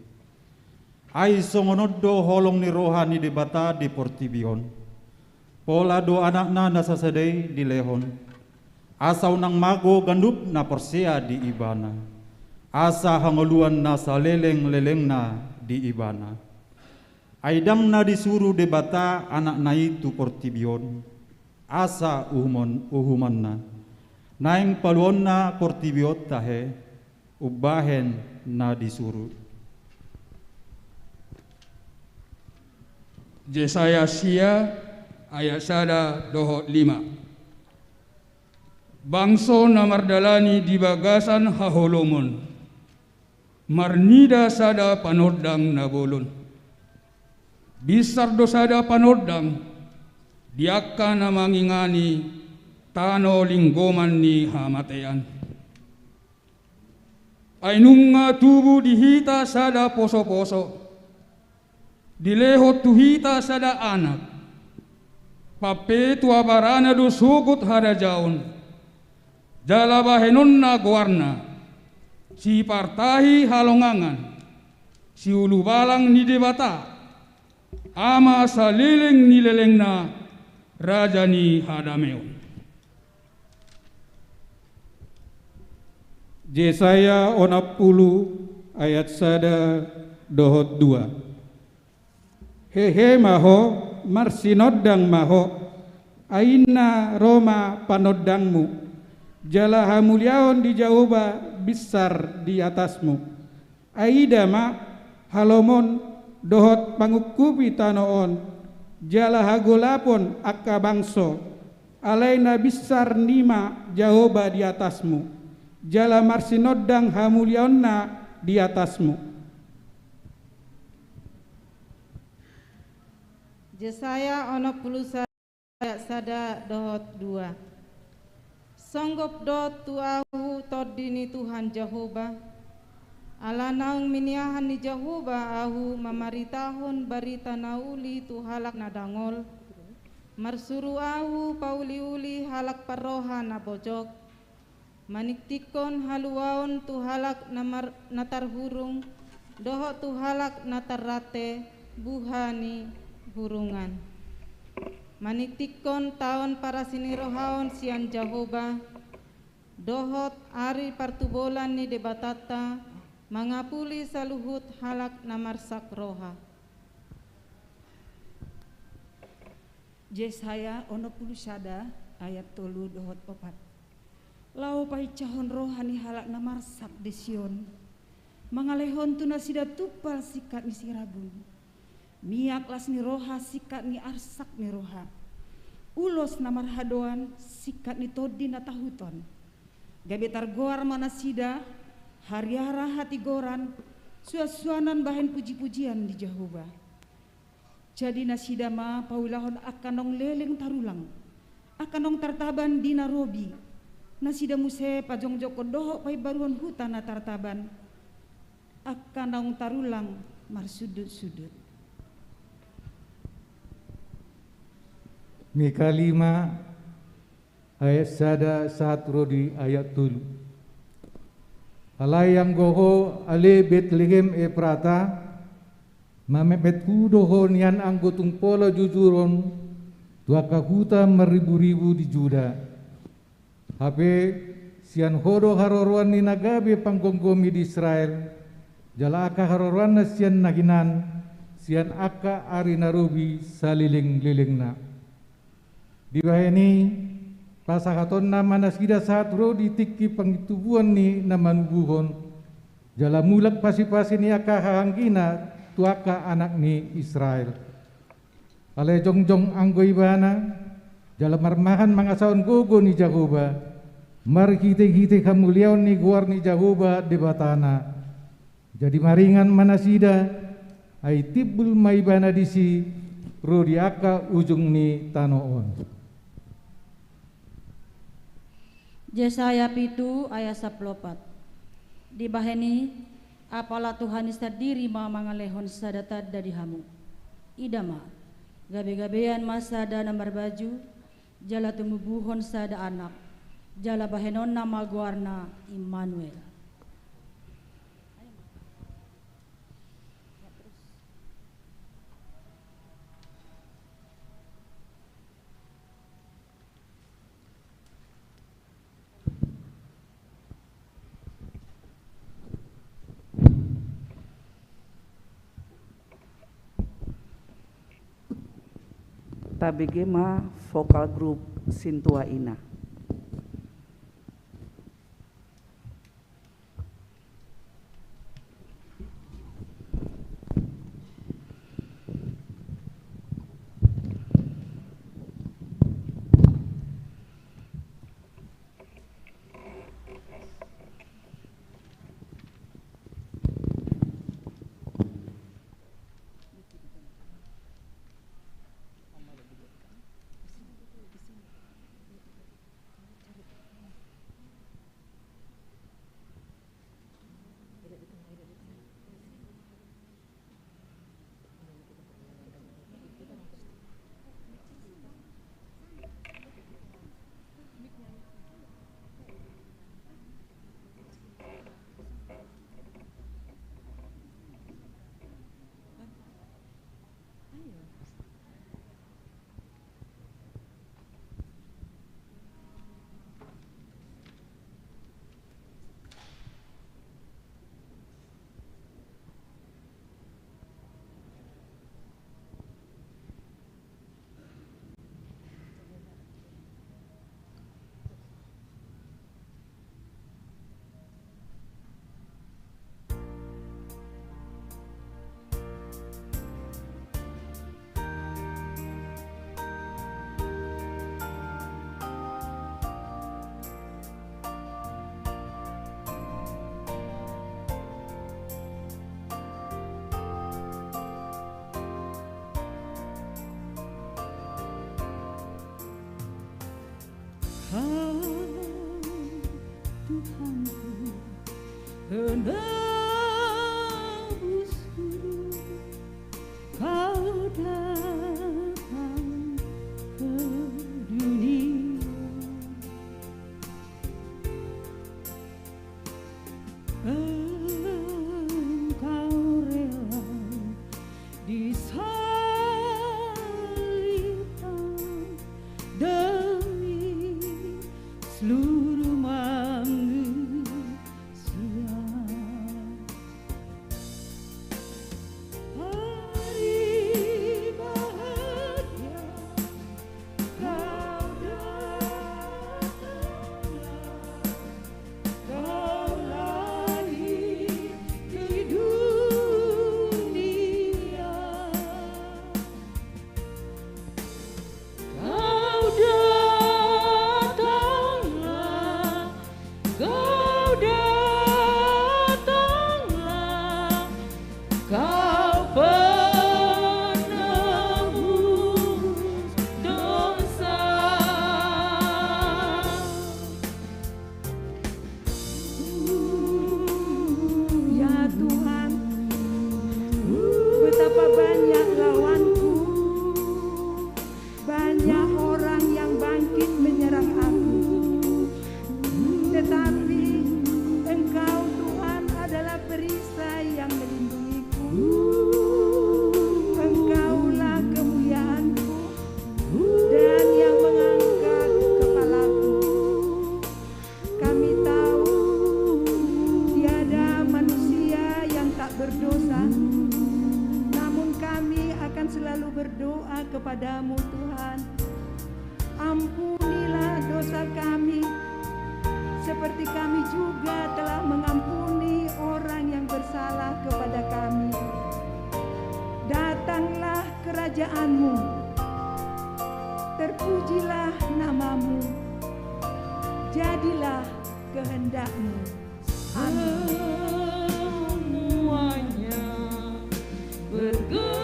Ai songon on do holong ni roha ni Debata di portibi on. Pola do Anakna na sasada i dilehon, asa unang mago ganup na porsea di Ibana, asa hangoluan na salelenglelengna di Ibana. Ai ndang na disuru Debata Anakna i tu portibi on, asa uhumon, uhumonna, naeng paluaonna portibi on tahe, umbahen na disuru. Jesaya sia ayat sada dohot lima. Bangso na mardalani di bagasan haholomon, marnida sada panondang na bolon. Binsar do sada panondang di angka na mangingani tano linggoman ni hamatean. Ai nunga tubu di hita sada posoposo, dilehon tu hita sada anak, pampe tu abarana do sogot harajaon, jala bahenonna goarna, Sipartahi Halongangan, Siulubalang ni Debata, Ama saleleng ni lelengna, Raja ni hadameon. Jesaya onom pulu ayat sada dohot dua. Hehe ma ho, marsinondang ma ho, ai inna ro ma panondangmu, jala hamuliaon di Jahowa binsar di atasmu. Ai ida ma, halomon dohot pangungkupi tano on, jala hagolapon angka bangso, alai na binsar nima Jahowa di atasmu, jala marsinondang hamuliaonna di atasmu. Jesaya onom pulu sada ayat sada dohot dua. Songgop do tu ahu tondi ni Tuhan Jahowa, ala naung miniahan ni Jahowa ahu mamaritahon barita na uli tu halak na dangol, marsuru ahu pauliuli halak parroha na bojok, maningtinghon haluaon tu halak na mar-, na tarhurung, dohot tu halak na tarrante buha ni hurungan. Maningtinghon taon parasinirohaon sian Jahowa, dohot ari partubolan ni Debatanta, mangapuli saluhut halak na marsak roha. Jesaya onom pulu sada ayat tolu dohot opat. Laho pahinsahon roha ni halak na marsak di Sion, mangalehon tu nasida tumpal singkat ni sirabun. Miak las ni roha singkat ni arsak ni roha. Ulos na marhadoan singkat ni tondi na tahuton. Gabe targoar ma nasida Hariara hatigoran, suansuanan bahen pujipujian di Jahowa. Jadi nasida ma paulahon angka naung leleng tarulang, angka naung tartaban di na robi, nasida muse pajongjongkon dohot paimbaruhon huta na tartaban, angka naung tarulang marsundutsundut. Mika lima, ayat sada sahat ro di ayat tolu. Alai anggo ho, ale Betlehem Efrata, mametmethu do ho nian anggo tung pola jujuron tu angka huta marriburibu di Juda. Hape sian ho do haroroan ni na gabe panggomgomi di Israel, jala angka haroroanna sian na hinan, sian angka ari na robi salelenglelengna. Dibahen i, pasahatonna ma nasida sahat ro di tingki pangintubuan ni na manubuhon, jala mulak pasipasi ni angka hahaanggina tu angka anak ni Israel. Alai jongjong anggo ibana, jala marmahan mangasahon gogo ni Jahowa, marhitehite hamuliaon ni goar ni Jahowa Debatana. Jadi maringan ma nasida, ai timbul ma ibana disi ro di angka ujung ni tano on. Jesaya pitu ayat sampulu opat. Dibahen i, apala Tuhan i sandiri ma mangalehon sada tanda di hamu. Ida ma, gabegabean ma sada na marbaju, jala tumubuhon sada anak, jala bahenonna ma goarna Immanuel. Tabege ma vokal grup Sintua Ina. Kau Tuhanku, penebusku, Kau datang ke dunia. Engkau rela disalibkan demi seluruh manusia. selalu berdoa kepada-Mu, Tuhan. Ampunilah dosa kami, seperti kami juga telah mengampuni orang yang bersalah kepada kami. Datanglah kerajaan-Mu. Terpujilah nama-Mu. Jadilah kehendak-Mu. Amin. Semuanya bergembira,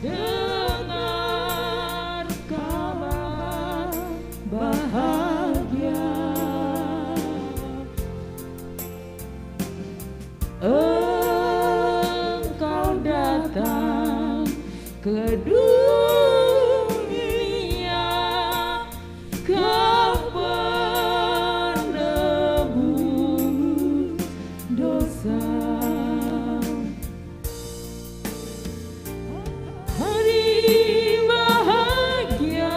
dengar kabar bahagia. Engkau datang ke dunia, Kau penebus dosa. Hari bahagia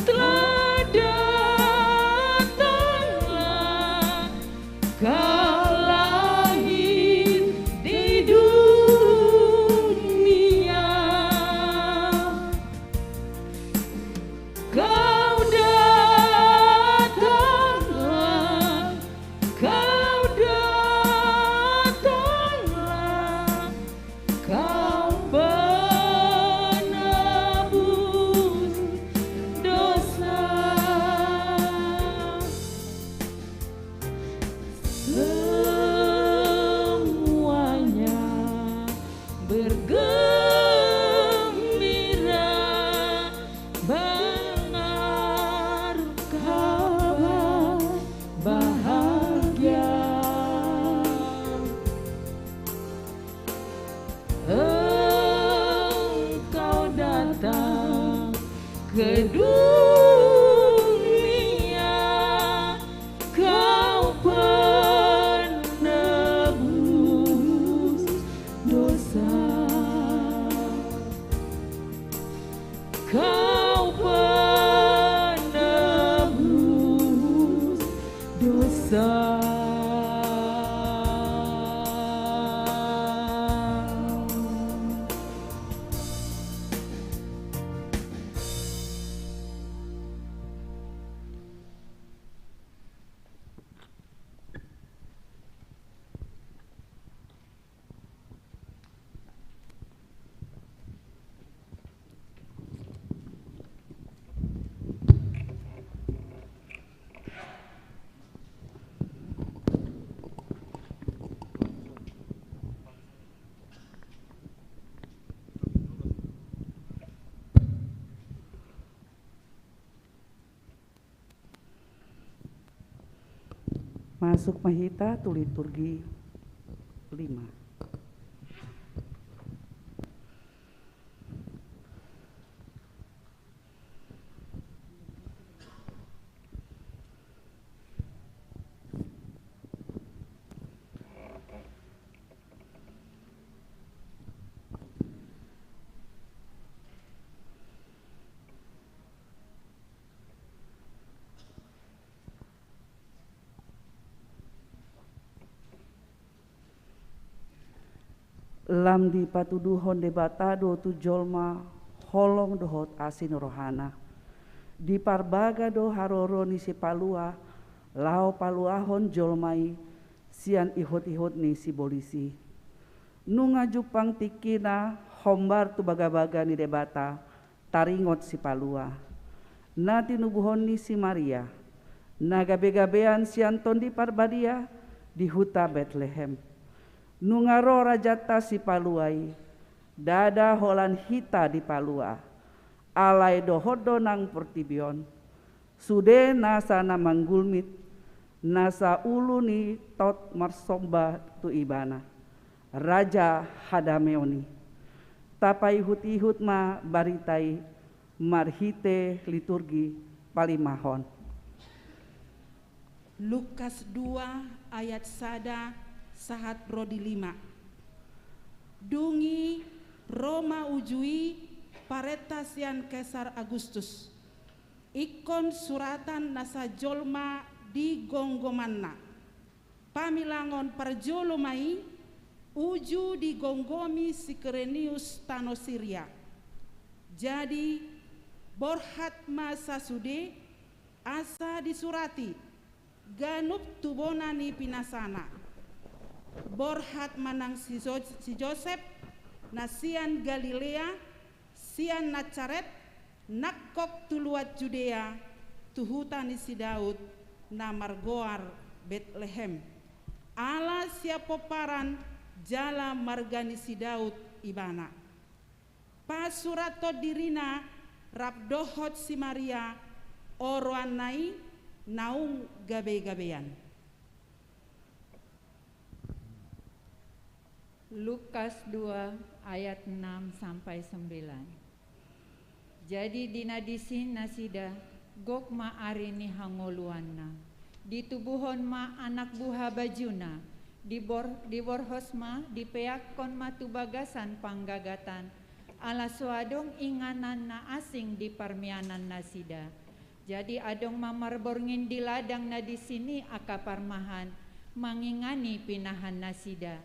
telah datanglah, Kau lahir di dunia. Kau datanglah, Kau datanglah, Kau penebus dosa. Semuanya bergembira, dengar kabar bahagia. Engkau datang ke dunia, Kau penebus dosa. Kau penebus dosa. Masuk ma hita tu liturgi lima. Lam dipatuduhon Debata do tu jolma holong dohot asi ni rohana. Diparbaga do haroro ni Sipalua laho paluahon jolma i sian ihut-ihut ni sibolis i. Nunga jumpang tingkina hombar tu bagabaga ni Debata, taringot Sipalua na tinubuhon ni si Maria, na gabegabean sian Tondi Parbadia di huta Betlehem. Nunga ro rajanta Sipalua i, ndada holan hita dipalua, alai dohot do nang portibi on. Sude nasa na manggulmit, nasa ulu ni tot marsomba tu Ibana, Raja hadameon i. Tapaihut-ihut ma barita i marhite liturgi palimahon. Lukas dua ayat sada sahat ro di lima. Dung i ro ma uju i parenta sian Kesar Agustus. Ingkon suratan nasa jolma di gomgomanna. Pamilangon parjolo ma i, Uju digomgomi si Kirenius tano Siria. Jadi borhat ma sasude asa disurati ganup tubona ni pinasana. Borhat ma nang si Jo-, si Josep, na sian Galilea, sian Nasaret, nangkok tu luat Judea, tu huta ni si Daud, na margoar Betlehem. Ala sian pomparan jala marga ni si Daud ibana. Pasurathon dirina rap dohot si Maria, oroanna i naung gabe-gabean. Lukas dua ayat enam sampai sembilan. Jadi di na disi nasida, gok ma ari ni hangoluanna. Ditubuhon ma anak buha bajuna, dibor-, diborhos ma, dipeakkon ma tu bagasan panggagatan, ala so adong inganan na asing di parmianan nasida. Jadi adong ma marborngin di ladang na disi ni angka parmahan, mangingani pinahan nasida.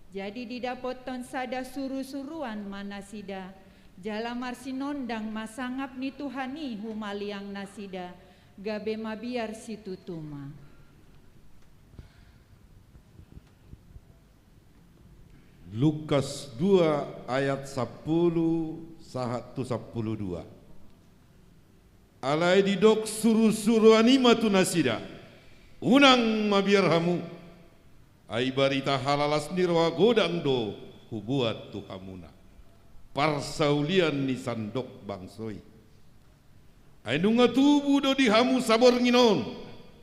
Jadi didapothon sada suru-suruan ma nasida, jala marsinondang ma sangap ni Tuhan i humaliang nasida, gabe mabiar situtu ma. Lukas dua ayat sampulu sahat tu sampulu dua. Alai didok suru-suruan i ma tu nasida, unang mabiar hamu, ai barita halalas ni roha godang do hubuat tu hamuna. Parsaulian ni sandok bangso i. Ai nunga tubu do di hamu saborngin on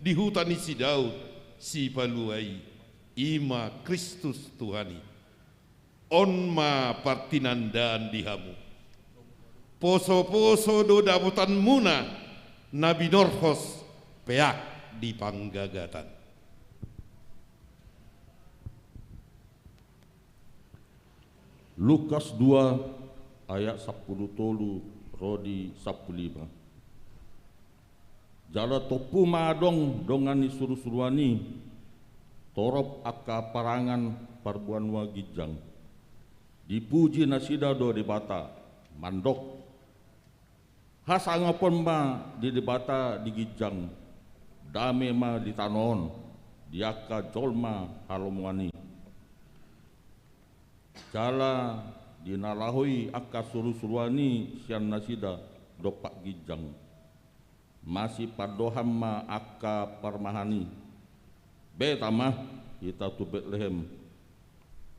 di huta ni si Daud, Sipalua i, i ma Kristus Tuhan i. On ma partinandaan di hamu. Poso-poso do dapotanmuna na binorhos peak di panggagatan. Lukas dua ayat sampulu tolu ro di sampulu lima. Jala tompu ma adong dongan ni suru-suruan i, torop angka parangan parbanua ginjang. Dipuji nasida do Debata, mandok: Hasangapon ma di Debata di ginjang, dame ma di tano on, di angka jolma halomoan i. Jala di na laho i angka suru-suruan i sian nasida dompak ginjang. Masipandohan ma angka parmahan i: Beta ma hita tu Betlehem,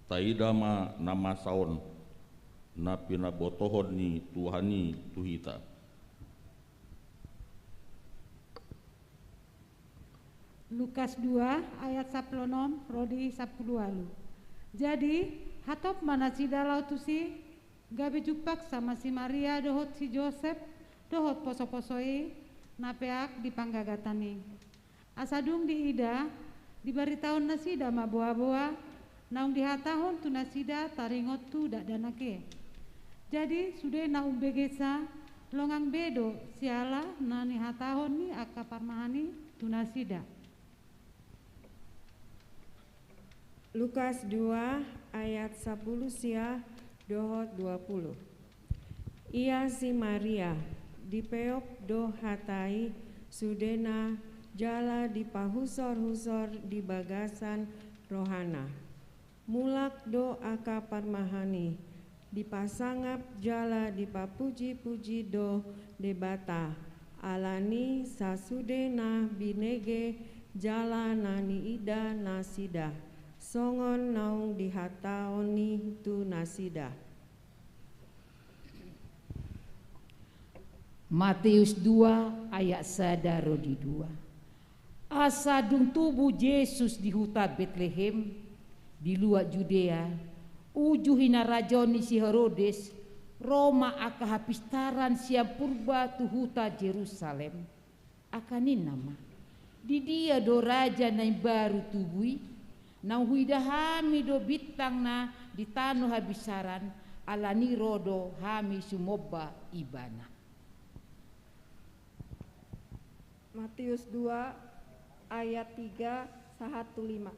taida ma na masa on, na pinabotohon ni Tuhan i tu hita. Lukas dua ayat sampulu onom ro di sampulu ualu. Jadi hatop ma nasida laho tusi, gabe jumpang ma si Maria dohot si Josep, dohot poso-poso i na peak di panggagatan i. Asa dung diida, dibaritahon nasida ma boa-boa naung dihatahon tu nasida taringot tu dakdanak i. Jadi sude na umbegensa, longang be do siala na nihatahon ni angka parmahan i tu nasida. Lukas dua ayat sampulu sia dohot dua pulu. Ia si Maria, dipeop do hata i sudena jala dipahusor-husor di bagasan rohana. Mulak do angka parmahan i, dipasangap jala dipapuji-puji do Debata, ala ni sasude na binege jala na niida nasida, songon naung dihatahon i tu nasida. Mateus dua ayat sada ro di dua. Asa dung tubu Jesus di huta Betlehem, di luat Judea, uju hinarajaon ni si Herodes, ro ma angka hapistaran sian purba tu huta Jerusalem. Angka ninna ma: Di dia do raja na imbaru tubu i? Naung huida hami do bintangna di tano habisaran, ala ni ro do hami sumomba ibana. Mateus dua ayat tiga sahat tu lima.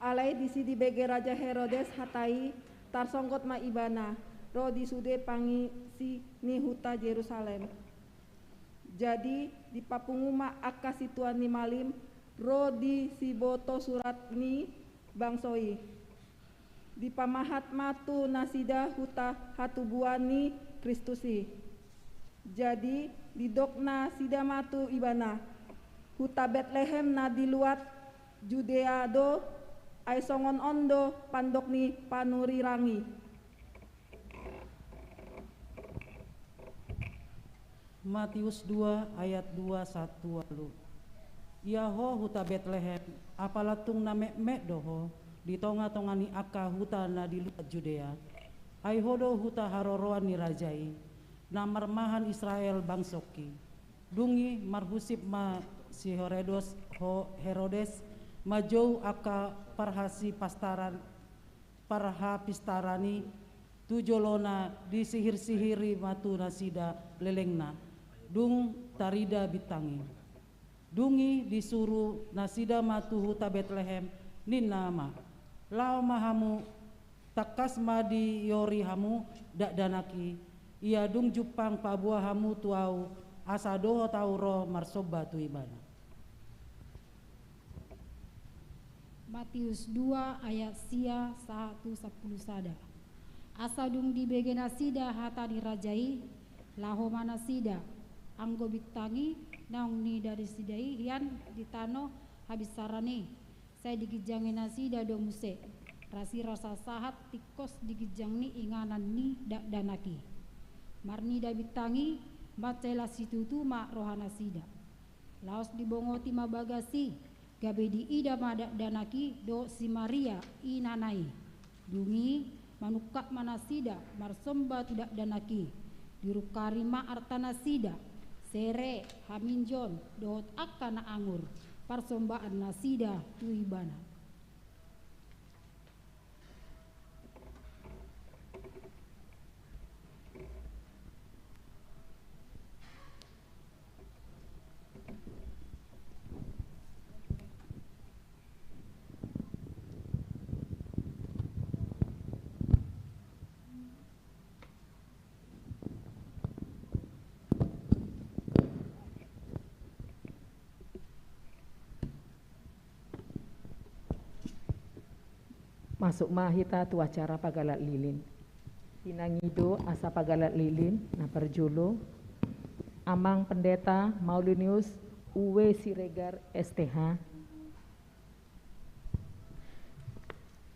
Alai disi dibege Raja Herodes hata i, tarsonggot ma ibana ro di sude pangisi ni huta Jerusalem. Jadi dipapungu ma angka situan ni malim ro di siboto surat ni bangso i. Dipamahat ma tu nasida huta hatubuan ni Kristus i. Jadi didok nasida ma tu ibana: Huta Betlehem na di luat Judea do, ai songon on do pandok ni panurirang i. Matius dua ayat dua sahat ualu. Ia ho huta Betlehem, apala tung na metmet do ho di tongatonga ni angka huta na di luat Judea, ai ho do huta haroroan ni raja i, na marmahan Israel bangsongki. Dung i marhusip ma si Herodos, ho-, Herodes, manjou angka parhasipastaran, parhapistaran i tu jolona, disihirsihiri ma tu nasida lelengna, dung tarida bintang i. Dung i disuru nasida ma tu huta Betlehem, ninna ma: Laho ma hamu, tangkas ma diori hamu dakdanak i, ia dung jumpang paboa hamu tu ahu, asa dohot ahu ro marsomba tu ibana. Matius dua ayat sia sahat tu sampulu sada. Asa dung dibege nasida hata ni raja i, laho ma nasida, anggo bintang i naung nida nasida i hian di tano habinsaran i, sai diginjangi nasida do muse, rasirasa sahat tingkos di ginjang ni inganan ni dakdanak i. Marnida bintang i, mansai las situtu ma roha nasida. Laos dibongoti ma bagas i, gabe diida ma dakdanak i dohot si Maria, inana i. Dung i manungkap ma nasida marsomba tu dakdanak i. Dirungkari ma arta nasida, sere, haminjon, dohot angka na angur, parsombaan nasida tu ibana. Masuk ma hita tu acara pagalat lilin. Pinangido asa pagalat lilin, na parjolo, Amang Pendeta Maulinius Uwe Siregar, S T H.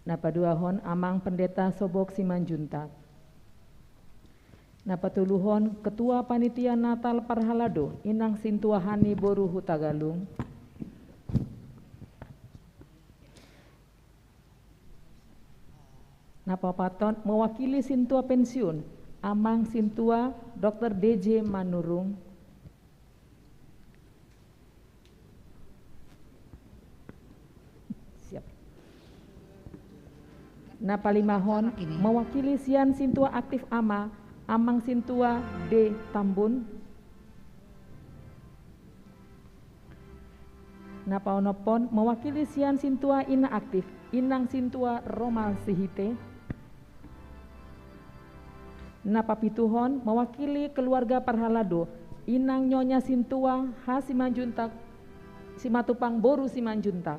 Na paduahon, Amang Pendeta Sobok Simanjuntak. Na patoluhon, Ketua Panitia Natal Parhalado, Inang Sintua Hani boru Hutagalung. Na paopathon, mewakili Sintua pensiun, Amang Sintua Doktor D J Manurung. Siap. Na palimahon, mewakili sian Sintua aktif ama, Amang Sintua D Tambun. Na paonomhon, mewakili sian Sintua ina aktif, Inang Sintua Roma Sihite. Na papituhon, mewakili keluarga parhalado, Inang Nyonya Sintua H Simanjuntak, Simatupang boru Simanjuntak.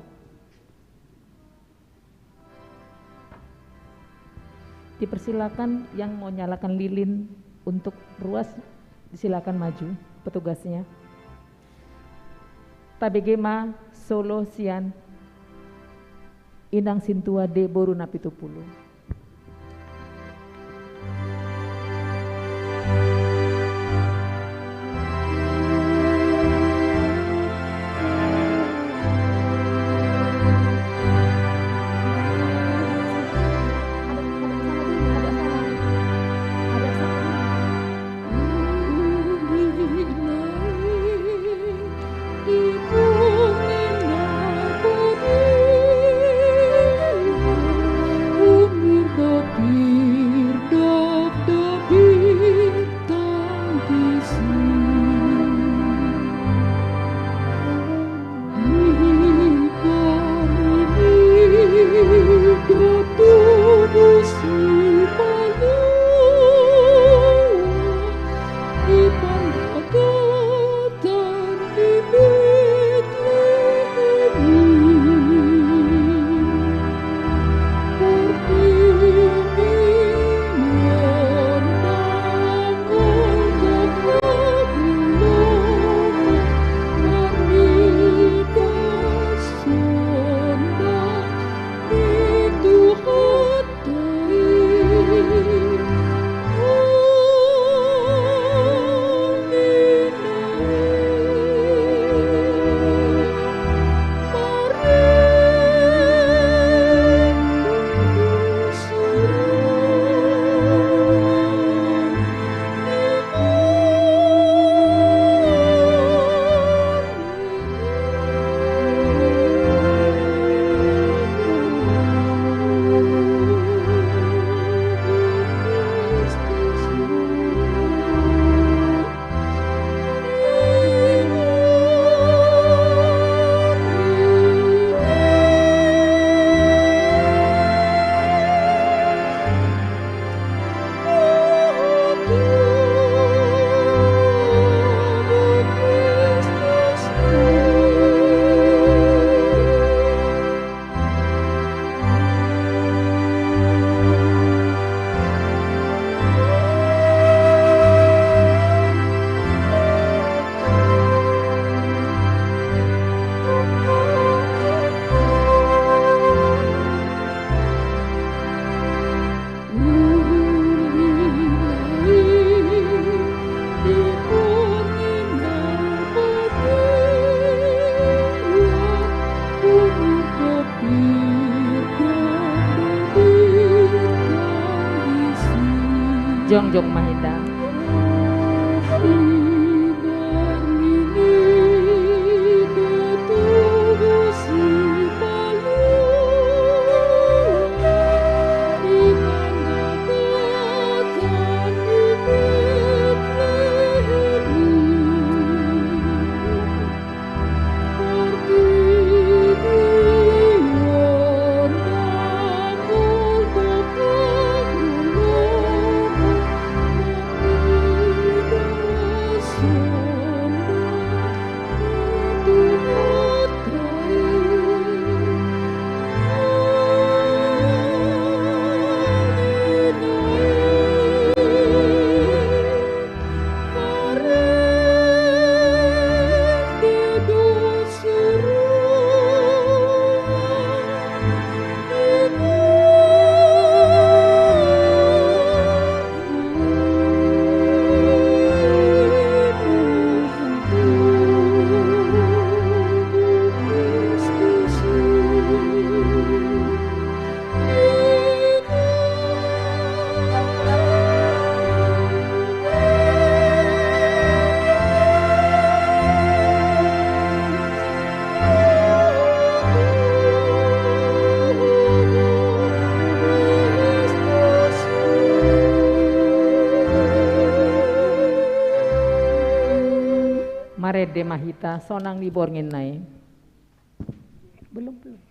Dipersilakan yang mau nyalakan lilin untuk ruas, silakan maju petugasnya. Tabege ma solo sian Inang Sintua D boru na pitu pulu. Jongjong ma hita. Marende ma hita, sonang ni borngin nai. Belum, belum.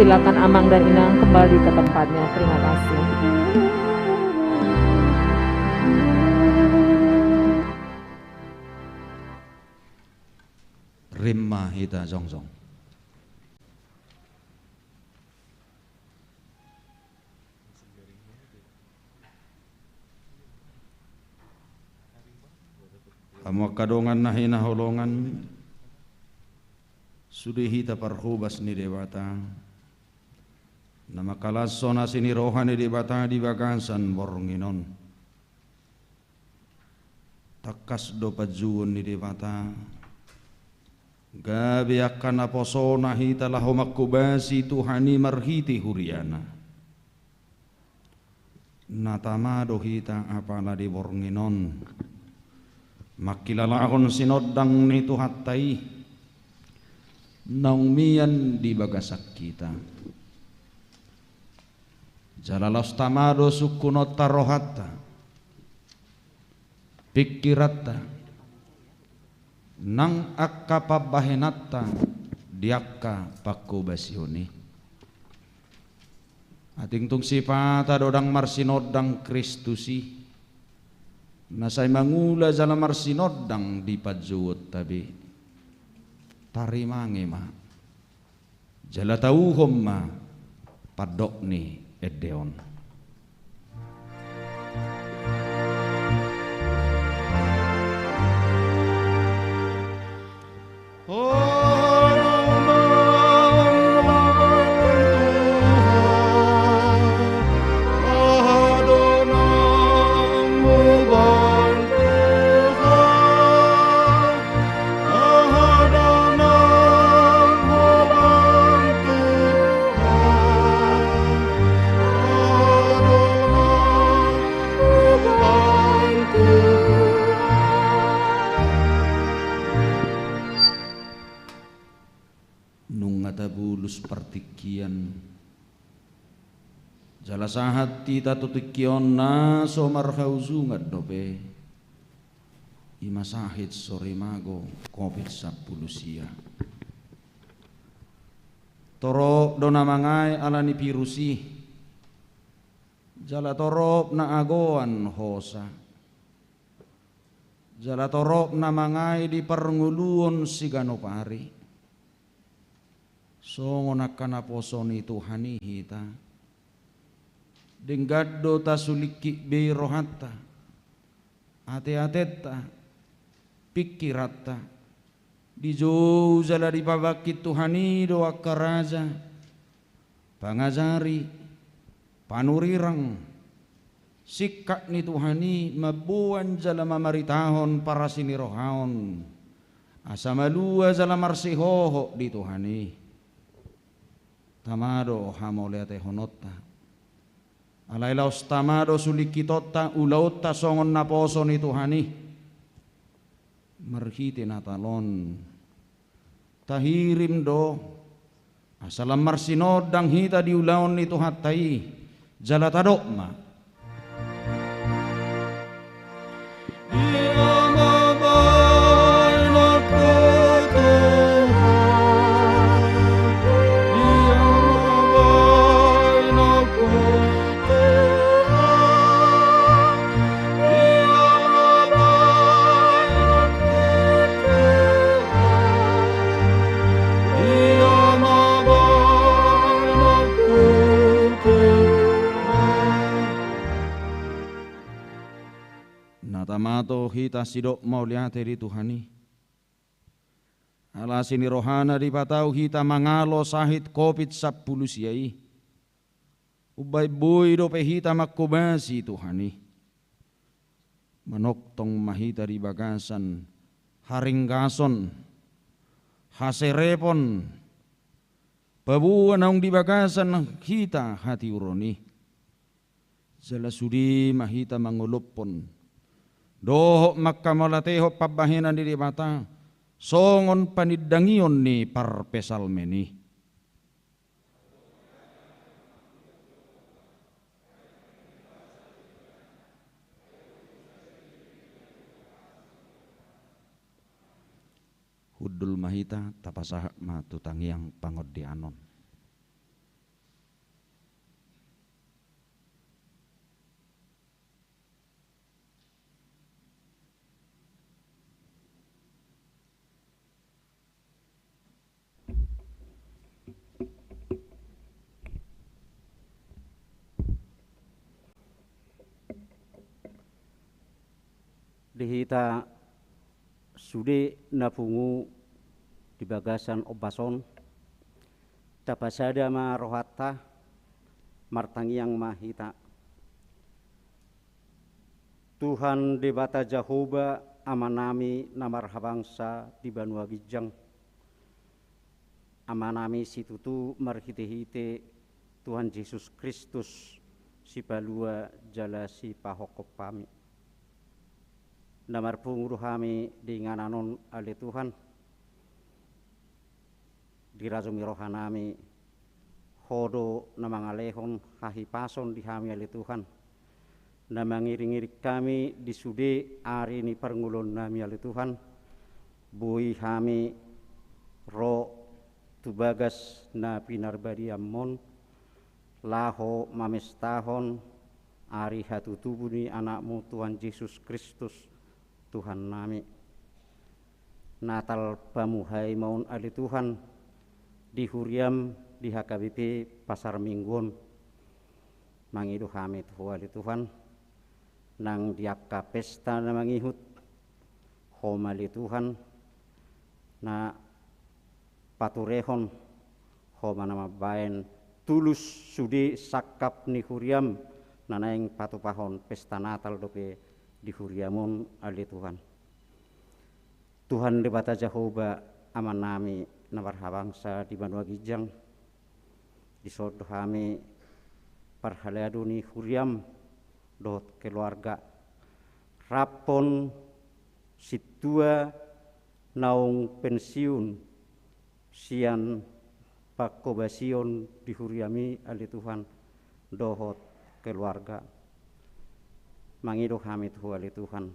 Silakan Amang dan Inang kembali ke tempatnya. Terima kasih. Rima hita jongjong. Hamu angka dongan na hinaholongan, sude hita parhobas ni Debata, na mangkalashon asi ni roha ni Debata di bagasan borngin on. Tangkas do panjouon ni Debata, gabe angka naposona hita laho manghobasi Tuhan i marhite huriana. Na tama do hita apala di borngin on mangkilalahon sinondang ni Tuhanta i naung mian di bagasan hita. Jala laos tama do sungkunonta, rohanta, pingkiranta, nang angka pambahenanta di angka panghobasion i. Atik tung sipata do ndang marsinondang Kristus i, na sai mangula jala marsinondang di panjouonta be. Tarimange ma. Jala tauhon ma pandok ni ende on. Nunga tapulus partingkian, jala sahat hita tu tingki on na so marhaujungan dope. I ma sahit sorimago Covid sampulu sia. Torop do na mangae ala ni virus i, jala torop na agoan hosa, jala torop na mangae di parngoluon siganup ari. Songon angka naposo ni Tuhan i hita, denggan do tasulingkit be rohanta, ateatenta, pingkiranta. Dijou jala dipabangkit Tuhan i do angka raja, pangajari, panurirang. Singkat ni Tuhan i mamboan jala mamaritahon parasi ni roha on, asa malua jala marsihohot di Tuhan i. Tama do hamauliatehononta. Alai laos tama do sulingkitonta, ulaonta songon naposo ni Tuhan i. Marhite Natal on tahirim do, asa lam marsinondang hita di ulaon ni Tuhanta i, jala tadok ma. Na tama do hita sidok mauliate di Tuhan i. Ala asi ni rohana dipatau hita mangalo sahit Covid sampulu sia i. Umbaen boi dope hita manghobasi Tuhan i. Manongtong ma hita di bagasan haringgason, haserepon, paboa naung di bagasan hita hatiuron i. Jala sude ma hita mangolophon dohot mangkamauliatehon pambahenan ni Debata songon panindangion ni parpsalmen i. Hundul ma hita, tapasahat ma tu tangiang pangondianon. Hita sude na pungu di bagasan ombas on, tapasada ma rohanta, martangiang ma hita. Tuhan Debata Jahowa, Amanami na marhabangsa di banua ginjang, Amanami situtu marhitehite Tuhan Jesus Kristus, Sipalua jala Sipahophop hami. Na marpungu do hami di inganan on, ale Tuhan. Dirajumi rohanami, Ho do na mangalehon hahipason di hami, ale Tuhan, na mangiringiring hami di sude ari ni parngoluonnami, ale Tuhan. Boi hami ro tu bagas na pinarbadiamon, laho mamestahon ari hatutubu ni Anakmu Tuhan Jesus Kristus, Tuhannami. Natal pamuhai ma on, ale Tuhan, di huriam di H K B P Pasar Minggu on. Mangido hami tu Ho, ale Tuhan, nang di angka pesta na mangihut, Ho ma, ale Tuhan, na paturehon, Ho ma na mambahen tulus sude sangkap ni huriam na naeng patupahon pesta Natal dope di huriam on, ale Tuhan. Tuhan Debata Jahowa, Amanami na marhabangsa di banua ginjang, dison do hami parhalado ni huriam dohot keluarga, rap hon sintua naung pensiun sian panghobasion di huriami, ale Tuhan, dohot keluarga. Mangido hami tu Ho, ale Tuhan,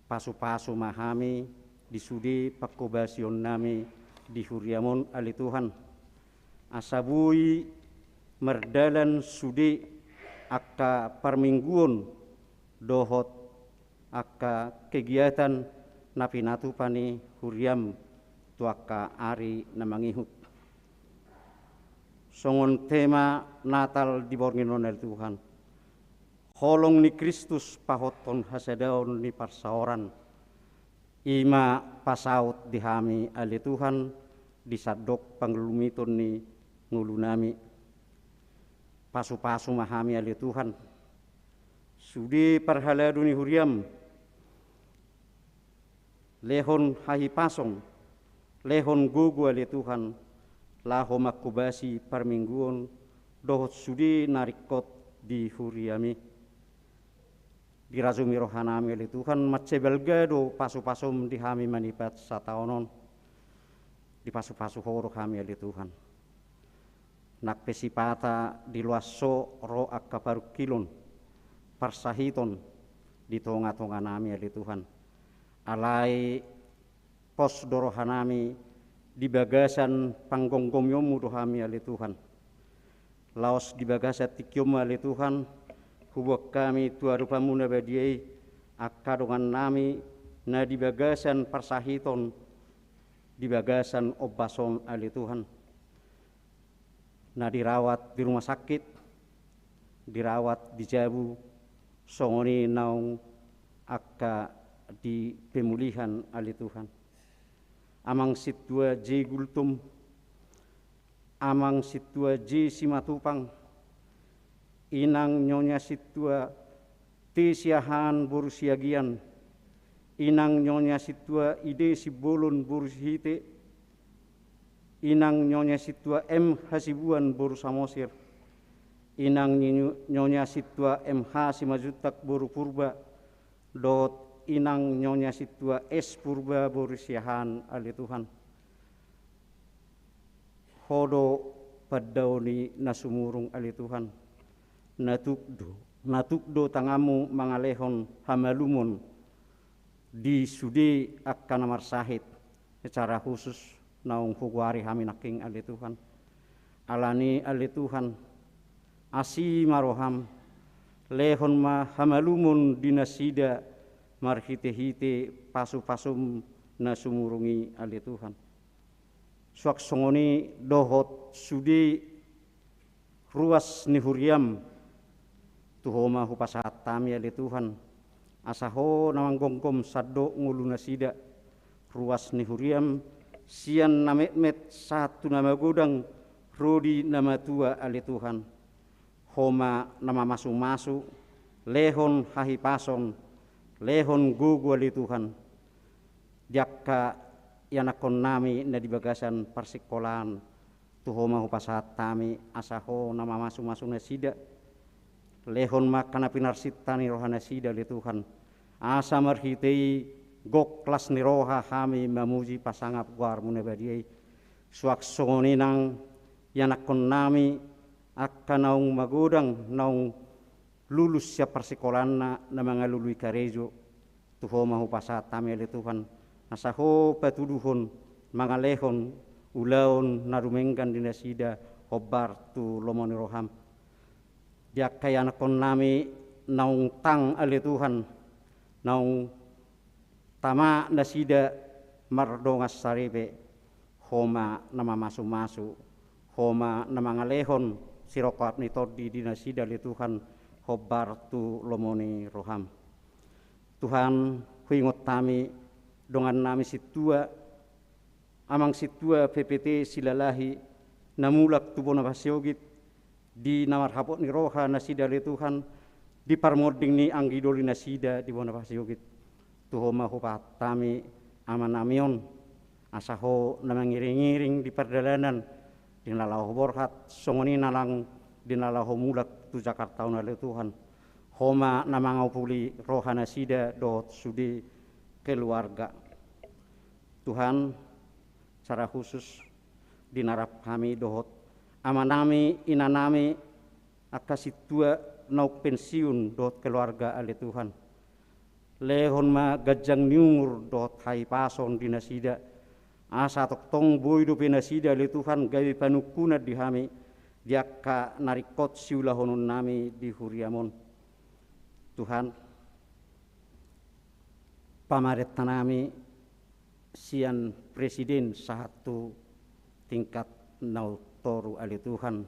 pasupasu ma hami di sude panghobasionnami di huriam on, ale Tuhan, asa boi mardalan sude angka parmingguon dohot angka kegiatan na pinatupa ni huriam tu angka ari na mangihut. Songon tema Natal di borngin on, ale Tuhan, holong ni Kristus pahothon hasadaon ni parsaoran, i ma pasaut di hami, ale Tuhan, di sandok pangalumiton ni ngolunami. Pasupasu ma hami, ale Tuhan, sude parhalado ni huriam, lehon hahipason, lehon gogo, ale Tuhan, laho manghobasi parmingguon dohot sude na ringkot di huriami. Dirajumi rohanami, ale Tuhan, mansai balga do pasupasom di hami manipat sataon on. Dipasupasu Ho do hami, ale Tuhan. Nang pe sipata di loas Ho ro angka parungkilon, parsahiton di tongatonganami, ale Tuhan, alai pos do rohanami, di bagasan panggonggomionmu do hami, ale Tuhan. Laos di bagasan tingkionmu, ale Tuhan, huboan hami tu adopanmu na badia i angka dongannami na di bagasan parsahiton, di bagasan ombas on, ale Tuhan, na dirawat di rumah sakit, dirawat di jabu, songon i naung angka di pemulihan, ale Tuhan. Amang Sintua J Gultom, Amang Sintua J Simatupang, Inang Nyonya Sintua T Siahaan boru Siagian, Inang Nyonya Sintua I D Simbolon boru Sihite, Inang Nyonya Sintua M Hasibuan boru Samosir, Inang Nyo-, Nyonya Sintua M H Simanjuntak boru Purba, dohot Inang Nyonya Sintua S Purba boru Siahaan, ale Tuhan. Ho do pandao ni na sumurung, ale Tuhan. Na tuk do, na tuk do tanganmu mangalehon hamalumon di sude angka na marsahit, secara khusus naung hugoari hami nangkin, ale Tuhan. Alani, ale Tuhan, asi ma roham, lehon ma hamalumon di nasida marhitehite pasupasom na sumurung i, ale Tuhan. Suang songon i dohot sude ruas ni huriam, tu Ho ma hupasahat hami, ale Tuhan, Asa Ho na manggomgom sandok ngolunasida, ruas ni huriaM, sian na metmet sahat tu na magodang, ro di na matua, ale Tuhan. Ho ma na mamasumasu, lehon hahipason, lehon gogo, ale Tuhan. Di angka ianakkonnami na di bagasan parsingkolaan, tu Ho ma hupasahat hami, asa Ho na mamasumasu nasida. Lehon ma angka na pinarsinta ni rohanasida, ale Tuhan. Asa marhite i gok las ni roha hami mamuji pasangap goarMu na badia i. Suang songon i nang ianakkonnami, angka naung magodang, naung lulus sian parsingkolaanna, na mangalului karejo. Tu Ho ma hupasahat hami, ale Tuhan, asa Ho patuduhon, mangalehon ulaon na dumenggan di nasida, hombar tu lomo ni rohaM. Di angka ianakkonnami naung tang, ale Tuhan, naung tama nasida mardongan saripe, Ho ma na mamasumasu, Ho ma na mangalehon sirongkap ni tondi di nasida, ale Tuhan, hombar tu lomo ni rohaM. Tuhan, huingot hami dongannami sintua, amang sintua P P T Silalahi, na mulak tu bona pasogit, di na marhapot ni roha nasida, ale Tuhan, di parmonding ni anggi doli nasida di bona pasogit. Tu Ho ma hupasahat hami amanami on, asa Ho na mangiringiring di pardalanan, di na laho borhat, songon i na nang di na laho mulak tu Jakarta on, ale Tuhan. Ho ma na mangampuli rohanasida dohot sude keluarga. Tuhan, secara khusus di na rap hami dohot amanami, inanami, angka sintua naung pensiun dohot keluarga, ale Tuhan. Lehon ma ganjang ni umur dohot hahipason di nasida, asa tongtong boi dope nasida, ale Tuhan, gabe panungkunan di hami, di angka na ringkot siulahononnami di huriaM on. Tuhan, pamarentanami sian presiden sahat tu tingkat na umtoru, ale Tuhan,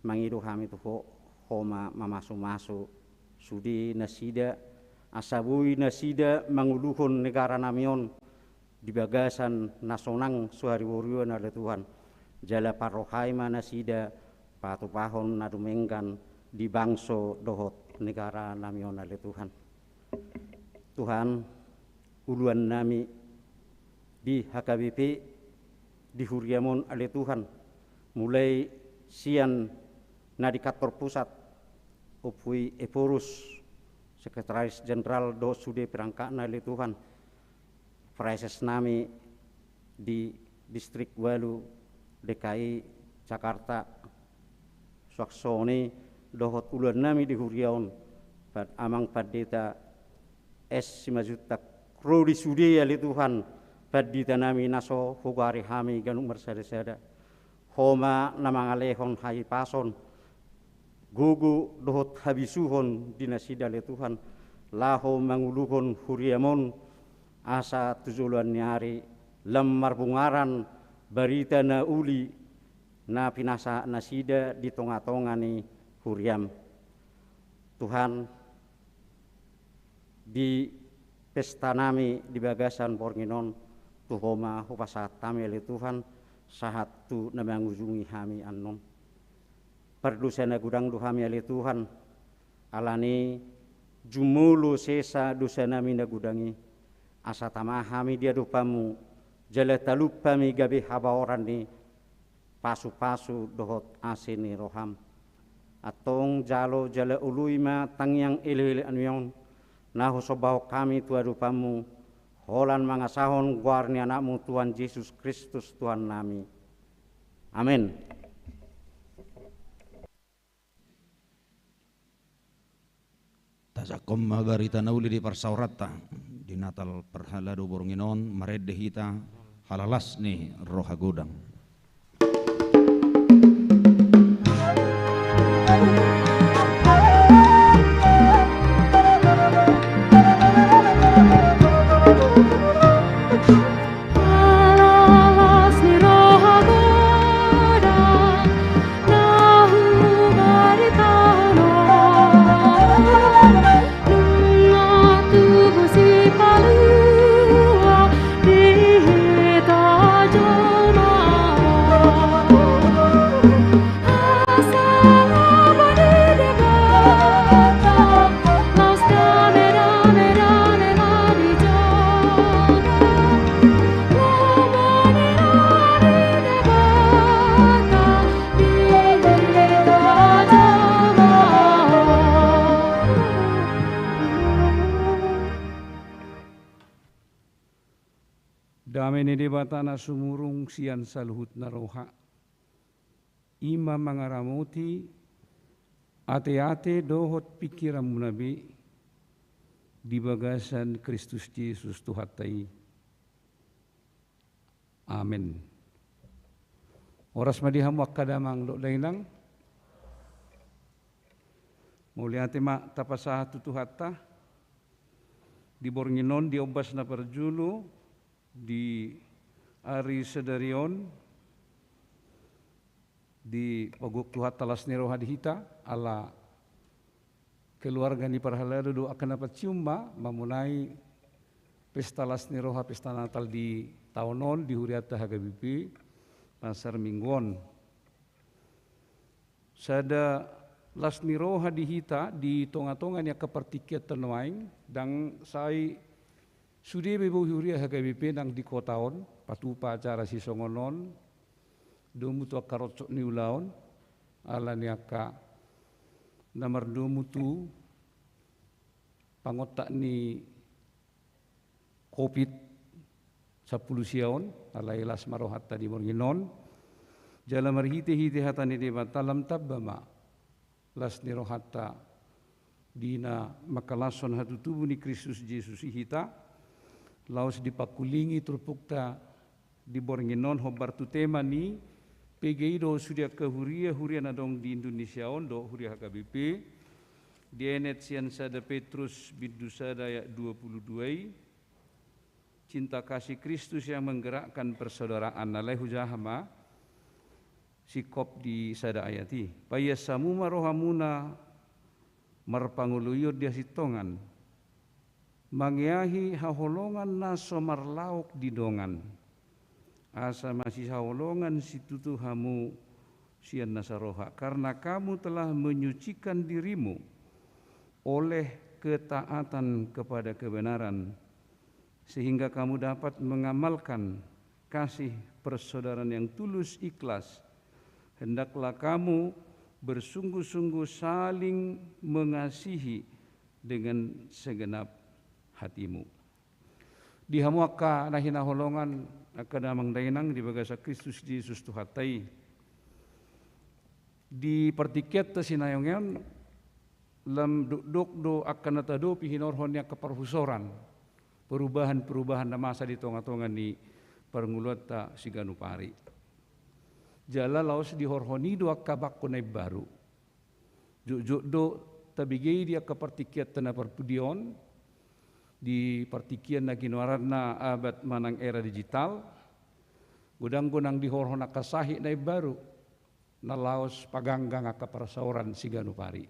mangido hami tu Ho, Ho ma mamasumasu sude nasida, asa boi nasida manguluhon negaranami on di bagasan na sonang suhariboruon, ale Tuhan. Jala parrohai ma nasida patupahon na dumenggan di bangso dohot negaranami on, ale Tuhan. Tuhan, uluannami di H K B P, di huriaM on, ale Tuhan, mulai sian na di kantor pusat, Ompu Ephorus, sekretaris jenderal dohot sude perangkatna, ale Tuhan, praeses nami di Distrik Walu D K I Jakarta, suang songon i dohot uluan nami di huria on, Amang Pandita S Simanjuntak, ro di sude ale Tuhan, pandita nami na so hugari hami ganup marsada-sada. Ho ma na mangalehon hahipason, gogo dohot habisuhon di nasida ale Tuhan, laho manguluhon huriaM on, asa tu joloan ni ari lam marbungaran barita na uli na pinasahat nasida di tonga-tonga ni huriaM. Tuhan, di pesta nami di bagasan borngin on, tu Ho ma hupasahat hami ale Tuhan, sahat tu na mangujungi hami annon. Pardosa na godang do hami ale Tuhan, alani jumolo sesa dosa nami na godang i, asa tama hami di adopanMu, jala talup hami gabe habaoran ni pasu-pasu dohot asi ni rohaM. Antong jalo jala oloi ma tangiang elek-elek nami on, na husombahon hami tu adopanMu, holan mangasahon goar ni AnakMu Tuhan Jesus Kristus Tuhan nami. Amen. Tajangkon ma barita na uli di parsaoranta, di Natal parhalado borngin on, marende hita, halalas ni roha godang. Halalas ni roha godang, na hubaritahon on, nunga Dame ni Debata na sumurung sian saluhutna roha, i ma mangaramoti ateate dohot pingkiranmuna be di bagasan Kristus Jesus Tuhanta i. Amen. Horas ma di hamu angka damang dohot dainang. Mauliate ma tapasahat tu Tuhanta di borngin on, di ombas na parjolo, di ari sadari on, dipagok Tuhanta las ni roha di hita, ala keluarga ni parhalado do angka na pacium ma mamonai pesta las ni roha, pesta Natal di taon on di hurianta H K B P Pasar Minggu on. Sada las ni roha di hita di tongatonga ni angka partingkianta nuaeng, ndang sai sude be boi huria H K B P nang di kota on patupa acara sisongon on, domu tu angka rongsok ni ulaon, ala ni angka na mardomu tu pangontak ni Covid sampulu sia on, alai las ma rohanta di borngin on. Jala marhitehite hata ni Debata lam tamba ma las ni rohanta di na mangkalashon hatutubu ni Kristus Jesus i hita, laos dipangkulingi turpukta di borngin on hombar tu tema ni P G I dohot sude angka huria, huria na adong di Indonesia on dohot huria H K B P, dienet sian sada Petrus bindu sada ayat dua pulu dua i, cinta kasih Kristus yang menggerakkan persaudaraan. Alai hujaha ma singkop di sada ayat i. Paias hamu ma rohamuna marpangoloion di hasintongan, mangeahi haholongan na so marlaok di dongan, asa masihaholongan situtu hamu sian na saroha, karena kamu telah menyucikan dirimu oleh ketaatan kepada kebenaran, sehingga kamu dapat mengamalkan kasih persaudaraan yang tulus ikhlas. Hendaklah kamu bersungguh-sungguh saling mengasihi dengan segenap hatimu. Di hamu angka na hinaholongan, angka damang dainang di bagasan Kristus Jesus Tuhanta i. Di partingkianta sinaiongeon, lam dokdok do angka na tadopi hinorhon ni angka parhusoran, perubahan-perubahan na masa di tongatonga ni parngoluanta siganup ari. Jala laos dihorhon i do angka bangko na imbaru. Jotjot do tabege i di angka partingkianta na parpudi on, di partingkian na ginoaranna abad manang era digital, godang do nang dihorhon angka sahit na imbaru, na laos paganggang angka parsaoran siganup ari.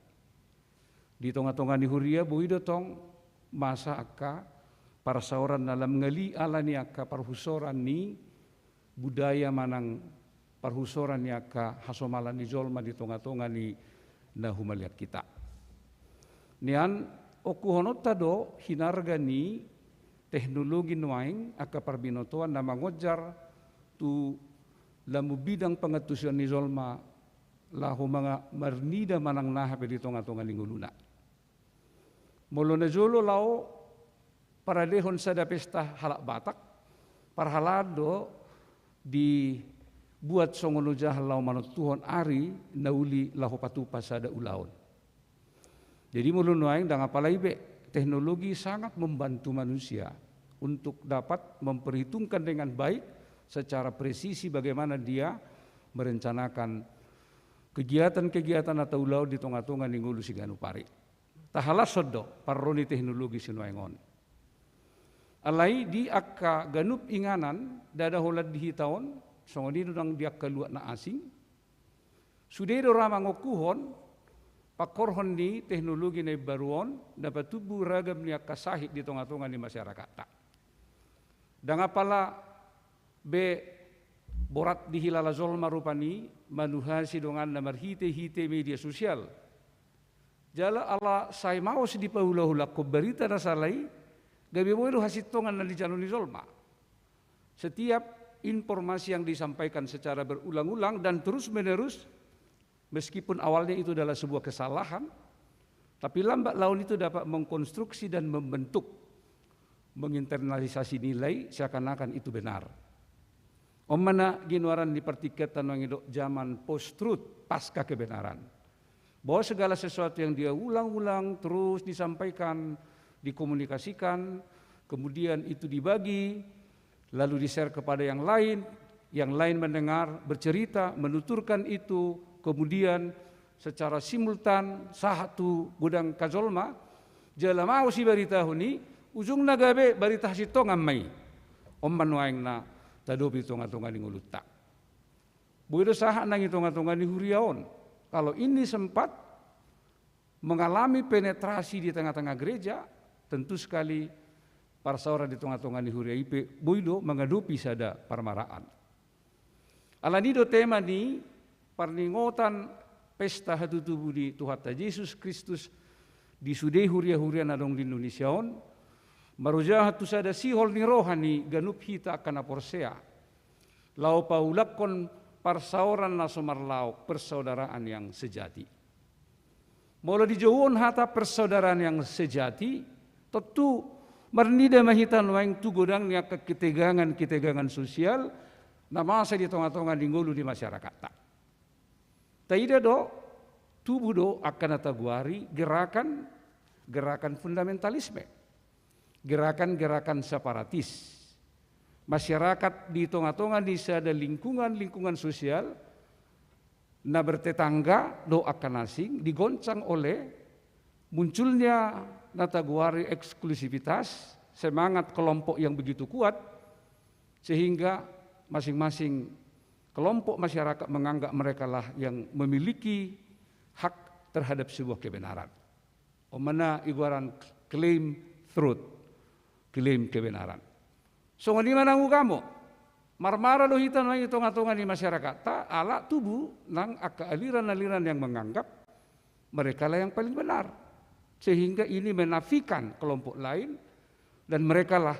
Di tongatonga ni huria boi do tong masa angka parsaoran na lam ngali ala ni angka parhusoran ni budaya manang parhusoran ni angka hasomalan ni jolma di tongatonga ni na humaliang hita. Nian, ongkuhononta do hinarga ni teknologi nuaeng angka parbinotoan na mangonjar tu lam umbidang pangantusion ni jolma laho manga-, marnida manang na hape di tongatonga ni ngoluna. Molo na jolo laho paradehon sada pesta halak Batak, parhalaan do dibuat songon ojahan laho manontuhon ari na uli laho patupa sada ulaon. Jadi molo nuaeng ndang apala i be, teknologi sangat membantu manusia untuk dapat memperhitungkan dengan baik secara presisi bagaimana dia merencanakan kegiatan-kegiatan atau ulaon di tongatonga ni ngolu siganup ari. Tahalashon do parro ni teknologi sinuaeng on. Alai di angka ganup inganan, ndada holan di hita on, songon i do nang di angka luat na asing, sude do ra mangongkuhon pangkorhon ni teknologi na imbaru on, na patumbu ragam ni angka sahit di tongatonga ni masyarakatta. Ndang apala be borat dihilala jolma rupani manuhasi donganna marhitehite media sosial. Jala ala sai maos dipaulaulahon barita na sala i, gabe boi do hasintongan na dijalo ni jolma. Setiap informasi yang disampaikan secara berulang-ulang dan terus-menerus, meskipun awalnya itu adalah sebuah kesalahan, tapi lambat laun itu dapat mengkonstruksi dan membentuk menginternalisasi nilai seakan-akan itu benar. On ma na ginoaran ni partingkianta nuaeng i dohot zaman post-truth, pasca kebenaran. Bahwa segala sesuatu yang dia ulang-ulang, terus disampaikan, dikomunikasikan, kemudian itu dibagi, lalu di-share kepada yang lain, yang lain mendengar, bercerita, menuturkan itu, kemudian secara simultan sahat tu godang jolma, jala mau sibaritahon i, ujungna gabe barita hasintongan ma i. On ma nuaeng na tadopi di tonga-tonga ni ngolunta. Boi do sahat nang di tonga-tonga ni huria on. Kalau ini sempat mengalami penetrasi di tengah-tengah gereja, tentu sekali parsaoran di tonga-tonga ni huria i pe boi do mangadopi sada parmaraan. Alani i do tema ni parningotan pesta hatutubu ni Tuhanta Jesus Kristus di sude huria-huria na adong di Indonesia on, marojahan tu sada sihol ni roha ni ganup hita angka na porsea, laho paulakhon parsaoran na so marlaok, persaudaraan yang sejati. Molo dijouhon hata persaudaraan yang sejati, tontu marnida ma hita nuaeng tu godang ni angka ketegangan-ketegangan sosial na masa di tonga-tonga ni ngolu ni masyarakatta. Taida do, tubu do angka na tagoari gerakan, gerakan fundamentalisme, gerakan-gerakan separatis. Masyarakat di tonga-tonga ni sada lingkungan, lingkungan sosial, na bertetangga dohot angka na asing, digoncang oleh munculnya na tagoari eksklusivitas, semangat kelompok yang begitu kuat, sehingga masing-masing kelompok masyarakat menganggap merekalah yang memiliki hak terhadap sebuah kebenaran. On ma na igoaran claim truth, claim kebenaran. Songon i ma nang ugamo. Marmara do hita nuaeng di tonga-tonga ni masyarakatta, ala tubu nang angka aliran-aliran yang menganggap merekalah yang paling benar. Sehingga ini menafikan kelompok lain, dan merekalah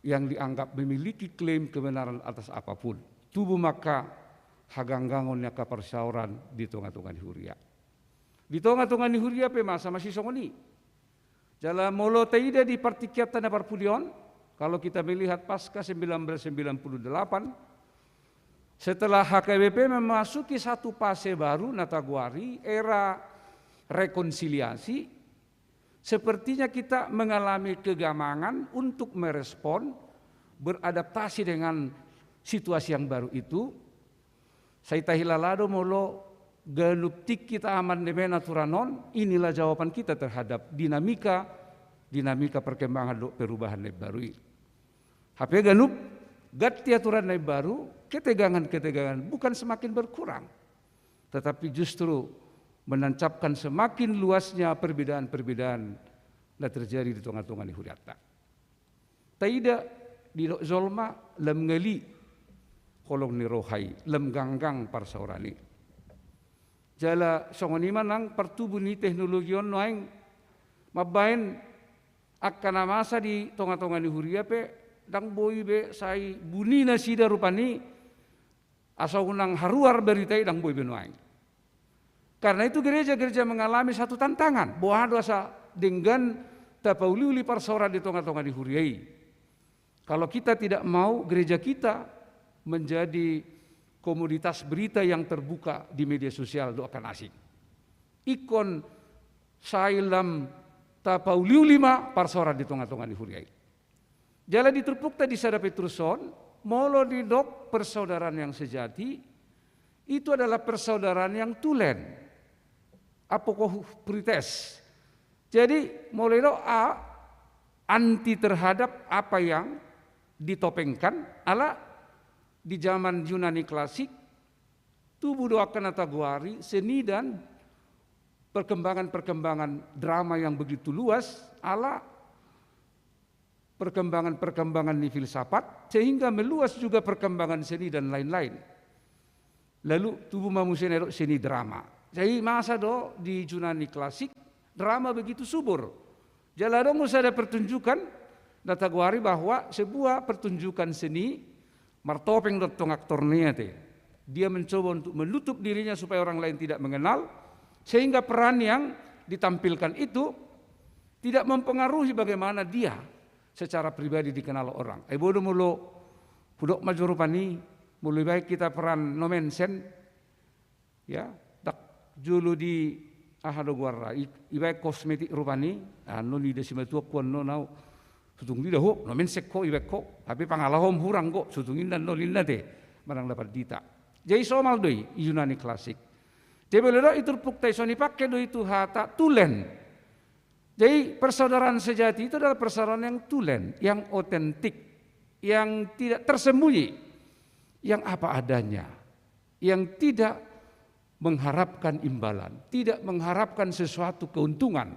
yang dianggap memiliki klaim kebenaran atas apapun. Tubu ma angka haganggangon ni angka parsaoran di tonga-tonga ni huria. Di tonga-tonga ni huria pe masa masisongon i. Jala molo taida di partingkianta na parpudi on, kalau kita melihat pasca sembilan belas sembilan puluh delapan, setelah H K B P memasuki satu fase baru na tagoari era rekonsiliasi, sepertinya kita mengalami kegamangan untuk merespon, beradaptasi dengan situasi yang baru itu. Sai tahilala do molo ganup tingki taamandemen aturan on, inilah jawaban kita terhadap dinamika, dinamika perkembangan dohot perubahan na imbaru i. Hape ganup ganti aturan na imbaru, ketegangan-ketegangan bukan semakin berkurang, tetapi justru menancapkan semakin luasnya perbedaan-perbedaan na terjadi di tonga-tonga ni hurianta. Taida didok jolma lam ngali holong ni roha i, lam ganggang parsaoran i. Jala songon i ma nang partubu ni teknologi on nuaeng, mambaen angka na masa di tonga-tonga ni huria pe ndang boi be sai buni nasida rupani, asa unang haruar berita i ndang boi be nuaeng. Karena itu gereja-gereja mengalami satu tantangan. Boha do asa denggan tapauliuli parsaoran di tonga-tonga ni huria i. Kalau kita tidak mau gereja kita menjadi komoditas berita yang terbuka di media sosial dohot angka na asing. Ingkon sai lam tapauliuli ma parsaoran di tonga-tonga ni huria i. Jala di turpukta di sada Petrus on, molo didok persaudaraan yang sejati, itu adalah persaudaraan yang tulen. Apokryptes. Jadi, molo didok a, anti terhadap apa yang ditopengkan, ala di zaman Yunani klasik, tubu do angka na tagoari seni dan perkembangan-perkembangan drama yang begitu luas, ala perkembangan-perkembangan ni filsafat, sehingga meluas juga perkembangan seni dan lain-lain. Lalu tubu ma muse na didok seni drama. Jadi masa do di Yunani klasik, drama begitu subur. Jala adong do sada pertunjukan na tagoari bahwa sebuah pertunjukan seni martopeng do tong aktorna i ate. Dia mencoba untuk menutup dirinya supaya orang lain tidak mengenal, sehingga peran yang ditampilkan itu tidak mempengaruhi bagaimana dia. secara pribadi dikenal orang. Ai bodo molo hudok ma jo rupani, molo ibaen hita peran no mention, ya, ndang jolo di aha do goarna, i-, ibaen kosmetik rupani, annon ida simatuangku annon au, so tung i da ho, no mention ho ibaen ho, hape pangalahom hurang ho, so tung i ninna annon ninna te, manang na pandita. Jadi somal do i, Yunani klasik. Jadi molo didok i turpukta i, so dipake do i tu hata tulen. Jadi persaudaraan sejati itu adalah persaudaraan yang tulen, yang otentik, yang tidak tersembunyi, yang apa adanya, yang tidak mengharapkan imbalan, tidak mengharapkan sesuatu keuntungan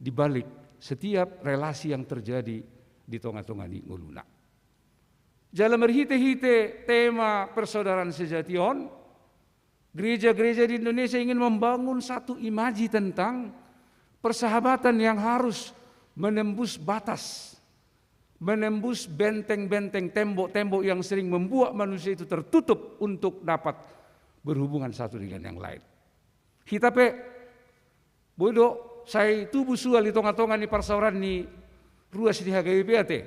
di balik setiap relasi yang terjadi di tonga-tonga ni ngoluna. Jala marhite-hite tema persaudaraan sejati on, gereja-gereja di Indonesia ingin membangun satu imaji tentang persahabatan yang harus menembus batas, menembus benteng-benteng, tembok-tembok yang sering membuat manusia itu tertutup untuk dapat berhubungan satu dengan yang lain. Hita pe, boi do, sai tubu sual di tonga-tonga ni parsaoran ni ruas ni H K B P ate.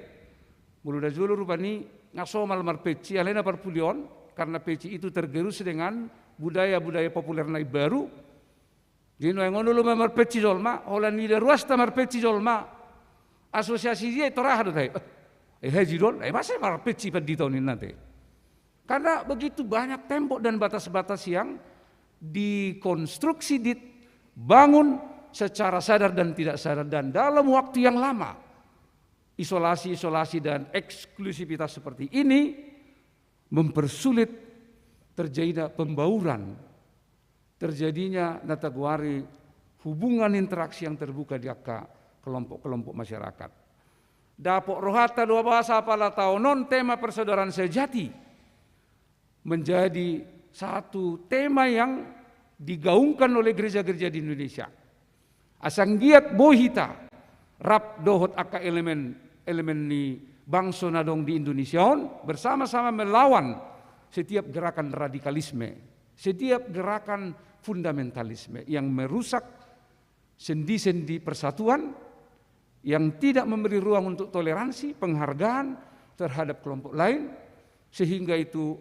Molo na jolo rupani nga somal marpeci, alai na parpudi on, karena peci itu tergerus dengan budaya-budaya populer na imbaru. Jadi nuaeng on olo ma marpeci jolma, holan nida ruasta marpeci jolma. Asosiasi dia tor aha do tahe. Eh, eh, haji do on, eh, masa marpeci pandita on ninna te. Karena begitu banyak tembok dan batas-batas yang dikonstruksi, dibangun secara sadar dan tidak sadar, dan dalam waktu yang lama, isolasi-isolasi dan eksklusivitas seperti ini mempersulit terjadinya pembauran, terjadinya na tagoari hubungan interaksi yang terbuka di angka kelompok-kelompok masyarakat. Dapot rohanta do bahasa apala taon on tema persaudaraan sejati menjadi satu tema yang digaungkan oleh gereja-gereja di Indonesia. Asa anggiat boi hita rap dohot angka elemen-elemen ni bangso na adong di Indonesia on bersama-sama melawan setiap gerakan radikalisme, setiap gerakan fundamentalisme yang merusak sendi-sendi persatuan, yang tidak memberi ruang untuk toleransi, penghargaan terhadap kelompok lain, sehingga itu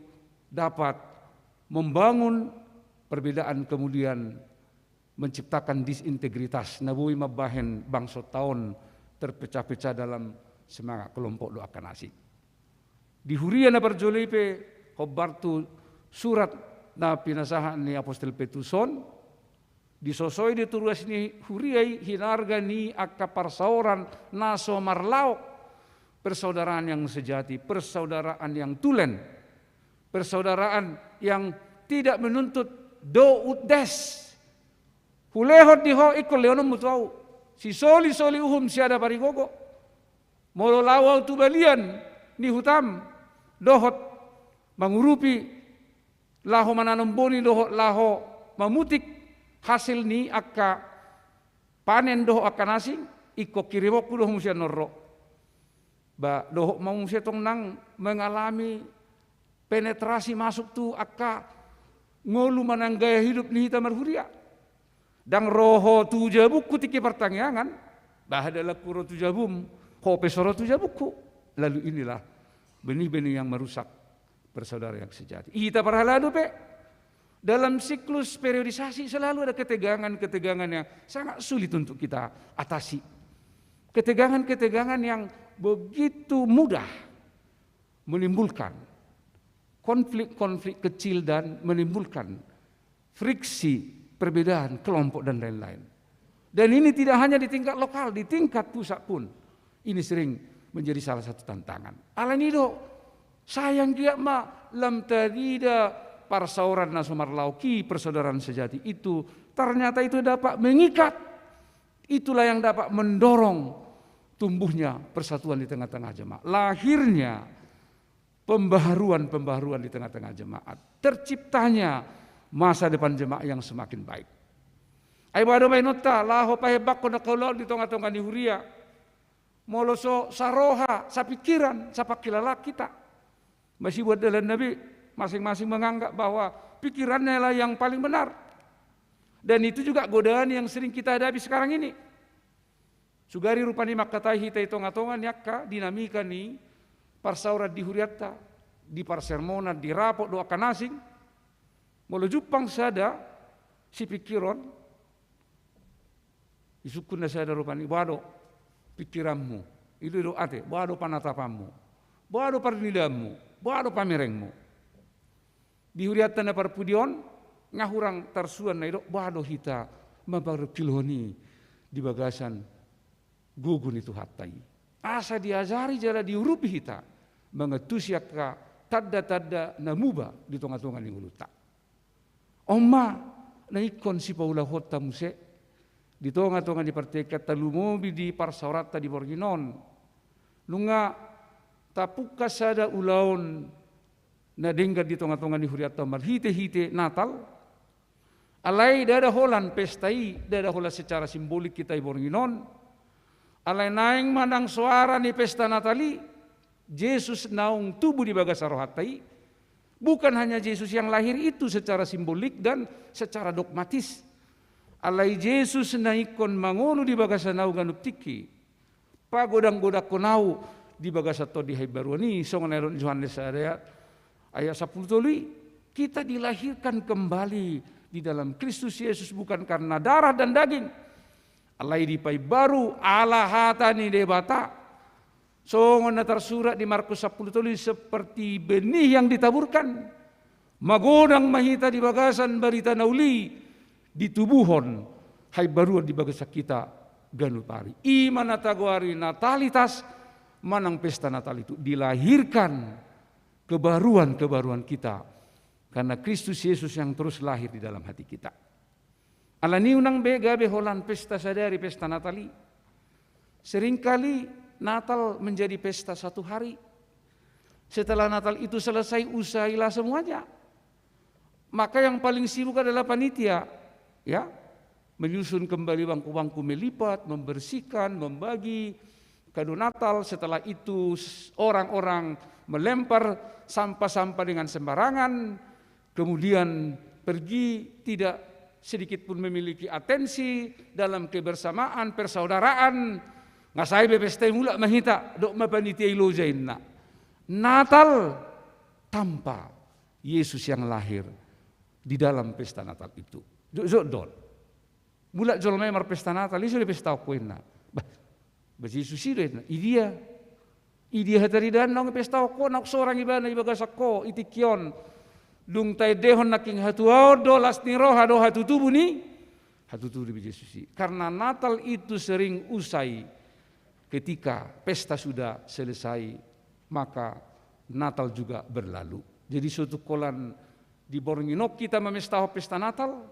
dapat membangun perbedaan, kemudian menciptakan disintegritas, na boi mambahen bangsonta on terpecah-pecah dalam semangat kelompok dohot angka na asing. Di huria na parjolo i pe, hombar tu surat na pinasahat ni Apostel Petrus on, disosoi do tu ruas ni huria i hinarga ni angka parsaoran na so marlaok persaudaraan yang sejati, persaudaraan yang tulen, persaudaraan yang tidak menuntut do ut des. Hulehon di ho, ingkon lehononmu tu ahu. Sisoli-soli uhum, siada parigogo. Molo laho ahu tu balian ni hutam, dohot mangurupi, laho mananom boni dohot laho mamutik hasil ni angka panen dohot angka na asing, ingkon hirimonku do ho muse annon ro. Ba dohot ma muse tong nang mengalami penetrasi masuk tu angka ngolu manang gaya hidup ni hita marhuria. Ndang ro ho tu jabungku tingki partangiangan, bah dalanku ro tu jabum, ho pe so ro tu jabungku. Lalu inilah benih-benih yang merusak persaudaraan yang sejati. Hita parhalado pe, dalam siklus periodisasi selalu ada ketegangan-ketegangan yang sangat sulit untuk kita atasi. Ketegangan-ketegangan yang begitu mudah menimbulkan konflik-konflik kecil dan menimbulkan friksi, perbedaan kelompok dan lain-lain. Dan ini tidak hanya di tingkat lokal, di tingkat pusat pun ini sering menjadi salah satu tantangan. Alani i do, sayang gia ma lam tarida parsaoran na so marlaok i, persaudaraan sejati itu, ternyata itu dapat mengikat. Itulah yang dapat mendorong tumbuhnya persatuan di tengah-tengah jemaat. Lahirnya pembaharuan-pembaharuan di tengah-tengah jemaat. Terciptanya masa depan jemaat yang semakin baik. Ai boha do baenonta, laho pahembangkon angka ulaon di tonga-tonga ni huria. Molo so saroha, sapingkiran, sapangkilalaan hita, masibuat dalan na be, masing-masing menganggap bahwa pikirannya lah yang paling benar. Dan itu juga godaan yang sering kita hadapi sekarang ini. Sugari rupani mangkatai hita i tonga-tonga ni angka dinamika ni parsaoran di hurianta, di parsermonan, di rapot dohot angka na asing. Molo jumpang sada sipingkiron, isungkun na sada rupani, boha do pingkiranmu? I do, i do ate, boha do panatapanmu? Boha do parnidaanmu? Boha do pamerengmu? Di hurianta na parpudi on, nga hurang tarsuan na idok, boha do hita mamparungkilhon i di bagasan gogo ni Tuhanta i. Asa diajari jala diurupi hita mangantusi angka tanda-tanda na muba di tonga-tonga ni ngolunta. On ma na ingkon sipaulahonta muse di tonga-tonga ni partingkianta, lumobi di parsaoranta di borngin on. Nunga tapungka sada ulaon na denggan di tonga-tonga ni hurianta on marhite-hite Natal. Alai ndada holan pesta i, ndada holan secara simbolik hita di borngin on. Alai naeng manang soara ni pesta Natal i, Jesus naung tubu di bagasan rohanta i. Bukan hanya Jesus yang lahir itu secara simbolik dan secara dogmatis. Alai Jesus na ingkon mangolu di bagasan ahu ganup tingki, pagodang-godangkon ahu di bagasan Tondi Haimbaruan i, songon na didok ni Johannes sada ayat sampulu tolu i. Kita dilahirkan kembali di dalam Kristus Yesus bukan karena darah dan daging, alai dipaimbaru ala hata ni Debata. Songon na tarsurat di Markus sampulu tolu i, seperti benih yang ditaburkan. Magodang ma hita di bagasan barita na uli, ditubuhon haimbaruan di bagasan hita ganup ari. I ma na tagoari Natalitas manang pesta Natal itu, dilahirkan kebaruan-kebaruan kita karena Kristus Yesus yang terus lahir di dalam hati kita. Alani i unang be gabe holan pesta sadari, pesta Natal i. Seringkali Natal menjadi pesta satu hari. Setelah Natal itu selesai, usailah semuanya. Maka yang paling sibuk adalah panitia, ya, menyusun kembali bangku-bangku, melipat, membersihkan, membagi kado Natal. Setelah itu s-, orang-orang melempar sampah-sampah dengan sembarangan, kemudian pergi tidak sedikit pun memiliki atensi dalam kebersamaan, persaudaraan. Nga sae be pesta i, mulak ma hita, dok ma panitia i, loja inna. Natal tanpa Yesus yang lahir di dalam pesta Natal itu. Jotjot do on. Mulak jolma i marpesta Natal, i so dipestahon ho inna. Bah, bah Jesus i do inna. Idia? Idia hataridaan naung dipestahon ho? Naung sorang ibana di bagasan ho di tingki on. Dung taendehon nangkin hatuaon do, las ni roha do, hatutubu ni, hatutubu ni Jesus i. Karena Natal itu sering usai ketika pesta sudah selesai, maka Natal juga berlalu. Jadi so tung holan di borngin on hita mamestahon pesta Natal,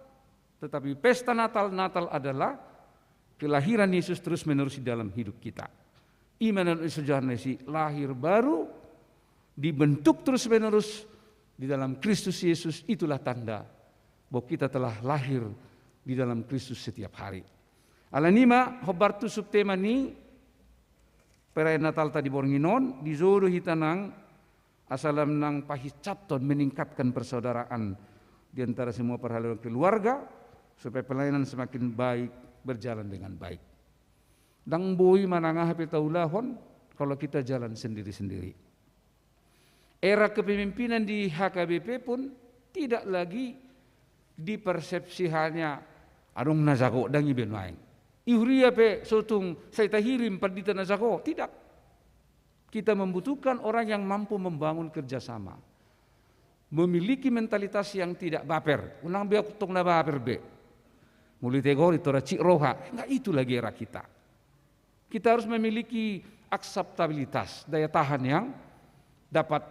tetapi pesta Natal, Natal adalah kelahiran Yesus terus-menerus di dalam hidup kita. I ma na didok Johannes i, lahir baru, dibentuk terus-menerus di dalam Kristus Yesus, itulah tanda bahwa kita telah lahir di dalam Kristus setiap hari. Alani i ma, hombar tu subtema ni perayaan Natalta di borngin on, di jolo hita nang asa lam nang pahinsapton, meningkatkan persaudaraan di antara semua parhalado keluarga, supaya pelayanan semakin baik, berjalan dengan baik. Ndang boi manang aha pe taulahon kalau kita jalan sendiri-sendiri. Era kepemimpinan di H K B P pun tidak lagi dipersepsi hanya adong na jago, ndang i be nuaeng. I huria pe so tung sai tahirim pandita na jago, tidak. Kita membutuhkan orang yang mampu membangun kerjasama, memiliki mentalitas yang tidak baper. Unang be ahu tong na baper be. Molo ditegor i tora cik roha. Enggak itu lagi era kita. Kita harus memiliki akseptabilitas, daya tahan yang dapat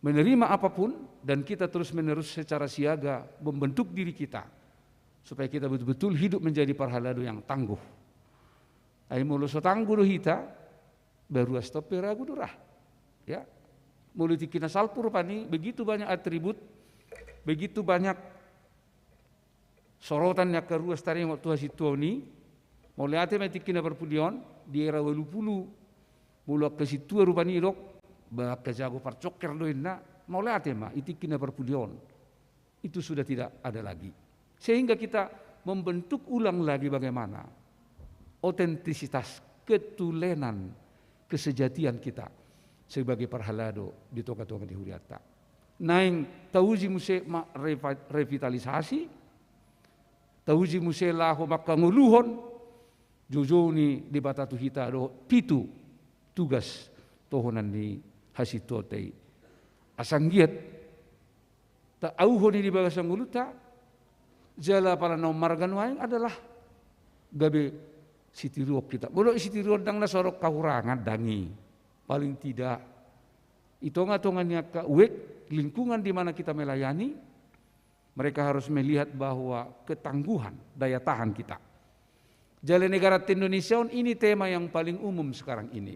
menerima apapun, dan kita terus-menerus secara siaga membentuk diri kita supaya kita betul-betul hidup menjadi parhalado yang tangguh. Ai molo so tangguh do hita, ba ruas tong pe ragu do ra. Ya. Molo di tingki na salpu rupani, begitu banyak atribut, begitu banyak sorotan ni angka ruas taringot tu hasintuaon i. Mauliate ma di tingki na parpudi on, di era ualu pulu, molo angka sintua rupani didok, ba angka jago parcokker do inna, mauliate ma di tingki na parpudi on. Itu sudah tidak ada lagi. Sehingga kita membentuk ulang lagi bagaimana otentisitas, ketulenan, kesejatian kita sebagai parhalado di tonga-tonga ni hurianta. Naeng tauji muse ma-, revi-, revitalisasi, tauji muse laho mangkangoluhon, joujou ni Debata tu hita dohot pitu tugas tohonan ni hasintuonta i. Asa anggiat taauhon i di bagasan ngolunta, jala pala na ummarga nuaeng adalah gabe sitiruon hita. Molo i sitiruon ndang na so adong hahurangan, ndang i. Paling tidak, di tonga-tonga ni angka uek, lingkungan di mana kita melayani, mereka harus melihat bahwa ketangguhan, daya tahan kita. Jala negara Indonesia on, ini tema yang paling umum sekarang ini.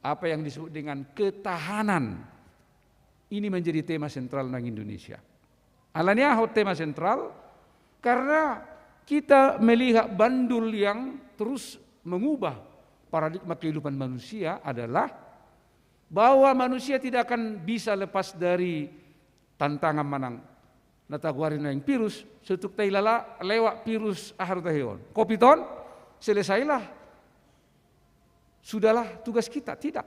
Apa yang disebut dengan ketahanan. Ini menjadi tema sentral nang Indonesia. Alani aha tema sentral? Karena kita melihat bandul yang terus mengubah paradigma kehidupan manusia adalah bahwa manusia tidak akan bisa lepas dari tantangan manang na tagoari naeng virus, so tung tahilala lewat virus aha do tahe on. Covid on, selesailah. Sudahlah tugas kita, tidak.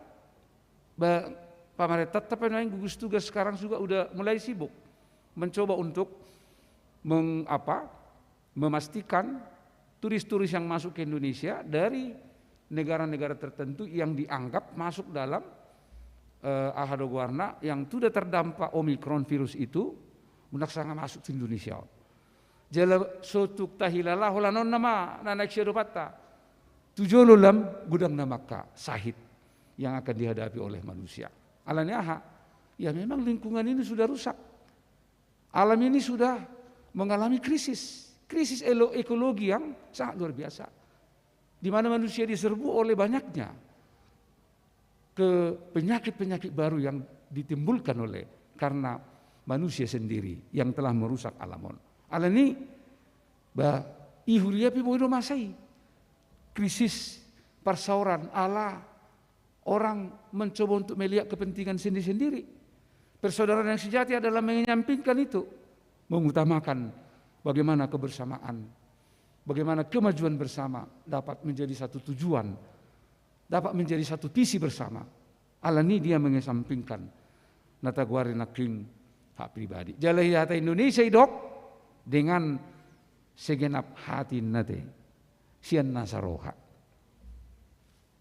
Ba-, pamarentanta pe naeng gugus tugas sekarang juga udah mulai sibuk mencoba untuk meng-, apa, memastikan turis-turis yang masuk ke Indonesia dari negara-negara tertentu yang dianggap masuk dalam, eh, aha do goarna, yang sudah terdampak Omicron virus itu, unang sanga masuk tu Indonesia. Jala so tung tahilala holan on nama na naeng siadopanta. Tu jolo lam godang nama angka sahit yang akan dihadapi oleh manusia. Alani aha? Ya, memang lingkungan ini sudah rusak. Alam ini sudah mengalami krisis. Krisis elo-, ekologi yang sangat luar biasa. Di mana manusia diserbu oleh banyaknya ke penyakit-penyakit baru yang ditimbulkan oleh, karena manusia sendiri yang telah merusak alam on. Alani, ba, i huria pe boi do masa i. Krisis, parsaoran, ala orang mencoba untuk melihat kepentingan sendiri-sendiri. Persaudaraan yang sejati adalah menyampingkan itu, mengutamakan bagaimana kebersamaan, bagaimana kemajuan bersama dapat menjadi satu tujuan, dapat menjadi satu visi bersama. Alani dia mengesampingkan na tagoari nangkin hak pribadi. Jala hata Indonesia idok dengan segenap hati nate, sian nasa roha.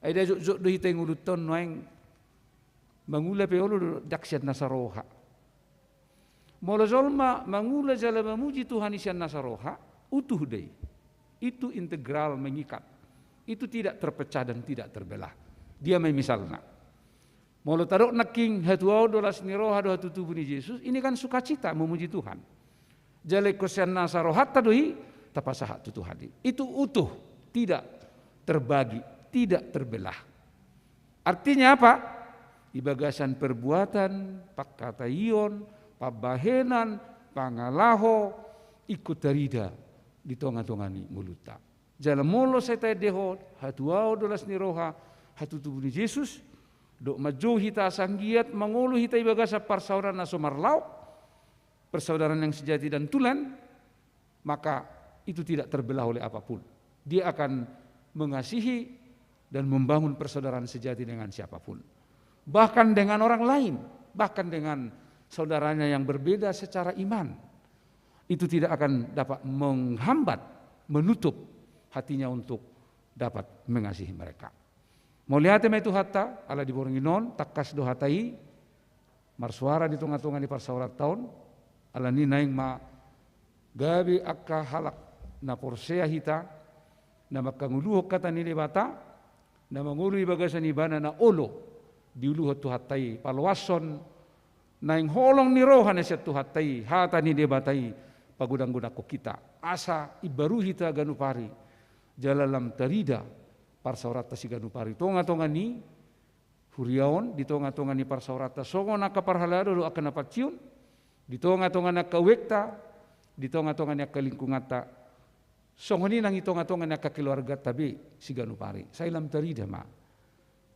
Ai da jotjot do hita i ngolunta on nuaeng mangula pe olo do ndang sian nasa roha. Molo jolma mangula jala mamuji Tuhan i sian nasa roha, utuh do i. Itu integral, mengikat. Itu tidak terpecah dan tidak terbelah. Dia ma i misalna. Molo tadok nangkin hatuaon do las ni roha dohot hatutubu ni Jesus, ini kan sukacita memuji Tuhan. Jala ingkon sian nasa rohanta do i tapasahat tu Tuhan i. Itu utuh, tidak terbagi, tidak terbelah. Artinya apa? Di bagasan perbuatan, pangkataion, pambahenan, pangalaho, ingkon tarida di tonga-tonga ni ngolunta. Jala molo sai taendehon hatuaon do las ni roha, hatutubu ni Jesus, dohot manjou hita asa anggiat mangolu hita di bagasan parsaoran na so marlaok, persaudaraan yang sejati dan tulen, maka itu tidak terbelah oleh apapun. Dia akan mengasihi dan membangun persaudaraan sejati dengan siapapun. Bahkan dengan orang lain, bahkan dengan saudaranya yang berbeda secara iman. Itu tidak akan dapat menghambat, menutup hatinya untuk dapat mengasihi mereka. Mauliate ma i Tuhanta, ala di borngin on, tangkas do hata i marsuara di tonga-tonga ni parsaoranta on, alani naeng ma gabe angka halak na porsea hita, na mangkangoluhon hata ni Debata, na mangolu di bagasan ibana na olo diuluhon Tuhanta i, paloashon naeng holong ni roha na sian Tuhanta i, hata ni Debata i pagodang-godangkon hita. Asa imbaru hita ganup ari, jala lam tarida parsaoranta siganup ari tonga-tonga ni huria on, di tonga-tonga ni parsaoranta songon angka parhalado dohot angka na pansiun, di tonga-tonga ni angka uekta, di tonga-tonga ni angka lingkunganta, songon i nang di tonga-tonga ni angka keluarganta be siganup ari. Sai lam tarida ma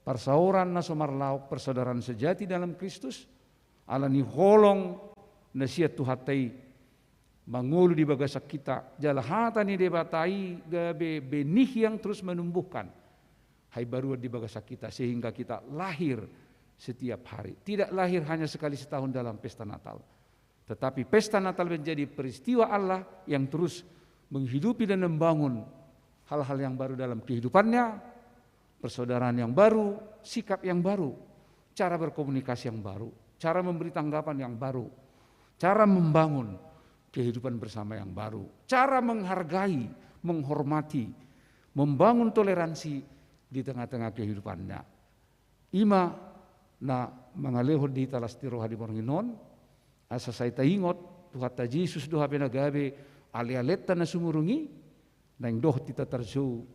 parsaoran na so marlaok, persaudaraan sejati dalam Kristus, alani holong na sian Tuhanta i, mangolu di bagasan hita, jala hata ni Debata i gabe benih yang terus menumbuhkan haimbaruan di bagasan hita, sehingga kita lahir setiap hari. Tidak lahir hanya sekali setahun dalam pesta Natal, tetapi pesta Natal menjadi peristiwa Allah yang terus menghidupi dan membangun hal-hal yang baru dalam kehidupannya, persaudaraan yang baru, sikap yang baru, cara berkomunikasi yang baru, cara memberi tanggapan yang baru, cara membangun kehidupan bersama yang baru, cara menghargai, menghormati, membangun toleransi di tengah-tengah kehidupannya. I ma na mangalehon di hita las ni roha di borngin on, asa sai taingot Tuhanta Jesus do hape na gabe ale-alenta na sumurung i, naeng dohot hita tarjou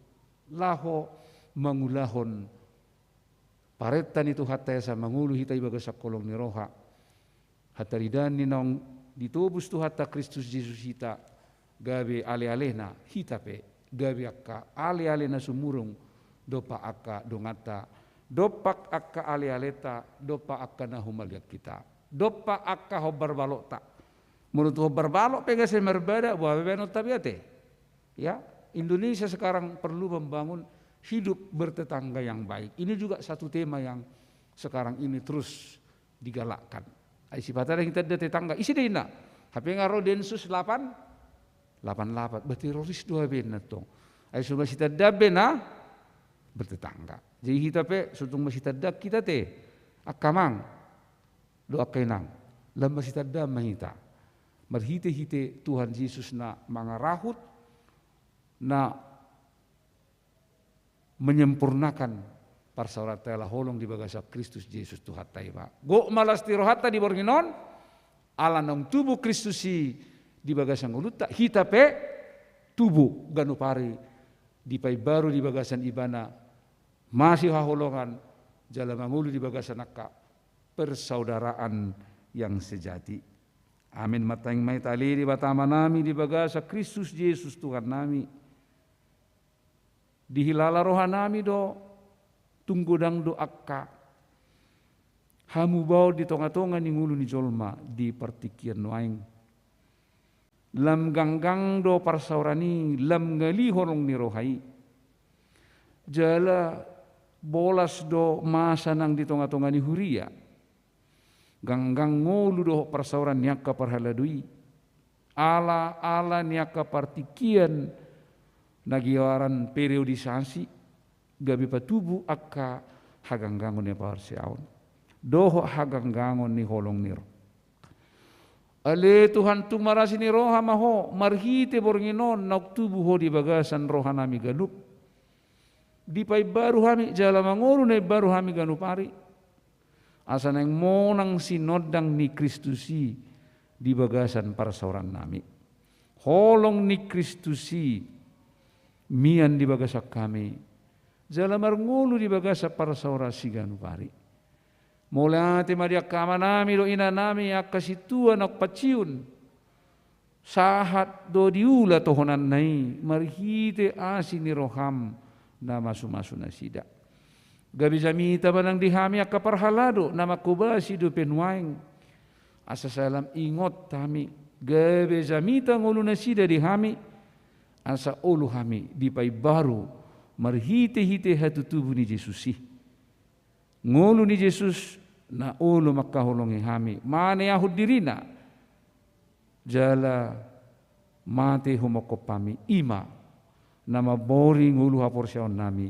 laho mangulahon parenta ni Tuhanta i asa mangolu hita i bagasan holong ni roha. Hataridaan ni naung ditobus Tuhanta Kristus Jesus hita gabe ale-alena, hita pe gabe angka ale-ale na sumurung dompak angka donganta, dompak angka ale-aleta, dompak angka na humaliang hita, dompak angka hombar balokta. Molo tu hombar balok pe asa marbada, boha be baenonta be ate? Ya, Indonesia sekarang perlu membangun hidup bertetangga yang baik. Ini juga satu tema yang sekarang ini terus digalakkan. Ai sipata dang hita nda tetangga, ise do inna? Hape nga ro Densus delapan delapan delapan, ba teroris do hape inna tong. Ai so masitandaan be na bertetangga. Jadi hita pe so tung masitandaan hita ate, angka amang dohot angka inang, lam masitandaan ma hita marhite-hite Tuhan Jesus na mangarahut, na menyempurnakan parsaoranta i ala holong di bagasan Kristus Jesus Tuhanta i ma. Gok ma las ni rohanta di borngin on, ala naung tubu Kristus i di bagasan ngolunta, hita pe tubu ganup ari dipaimbaru di bagasan Ibana, masihaholongan, jala mangolu di bagasan angka persaudaraan yang sejati. Amin. Martangiang ma hita. Ale Debata Amanami di bagasan Kristus Jesus Tuhannami, dihilala rohanami do tung godang do angka hamubaon di tonga-tonga ni ngolu ni jolma di partingkian nuaeng. Lam ganggang do parsaoran i, lam ngali holong ni roha i. Jala bolas do masa nang di tonga-tonga ni huria. Ganggang ngolu dohot parsaoran ni angka parhalado i. Ala-ala ni angka partingkian na goaran periodisasi, gabe patubu angka haganggangon ni haporseaon dohot haganggangon ni holong ni roha. Ale Tuhan, tung marasi ni roha ma Ho marhite borngin on naung tubu Ho di bagasan rohanami ganup. Dipaimbaru hami jala mangolu na imbaru hami ganup ari, asa naeng monang sinondang ni Kristus i di bagasan parsaorannami. Holong ni Kristus i mian di bagasan hami, jala marngolu di bagasan parsaoran siganup ari. Mauliate ma di angka amanami dohot inanami, angka sintua naung paciun, sahat do diula tohonanna i marhite asi ni roham na masu-masu nasida. Gabe jamita ma nang di hami angka parhalado na manghobasi dope nuaeng, asa sai lam ingot hami, gabe jamita ngolu nasida di hami, asa olo hami dipaimbaru marhite-hite hatutubu ni Jesus i. Ngolu ni Jesus na olo mangkaholongi hami maneahon dirina, jala mate humophop hami, i ma na mambori ngolu haporseaonnami,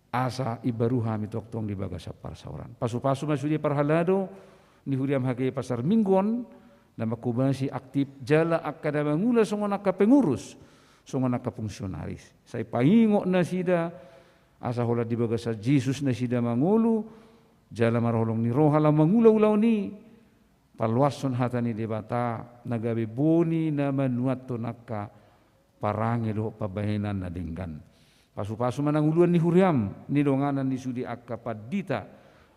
asa imbaru hami tongtong di bagasan parsaoran. Pasu-pasu ma sude parhalado ni huriam H G Pasar Minggu on, na manghobasi aktif jala angka na mangula songon angka pengurus, songon angka fungsionaris. Sai paingot nasida, asa holan di bagasan Jesus nasida mangolu, jala marholong ni roha lam mangula ulaon i, paloashon hata ni Debata na gabe boni na manuathon angka parange dohot pambahenan na denggan. Pasu-pasu ma nang uluan ni huriam, nidonganan ni sude angka pandita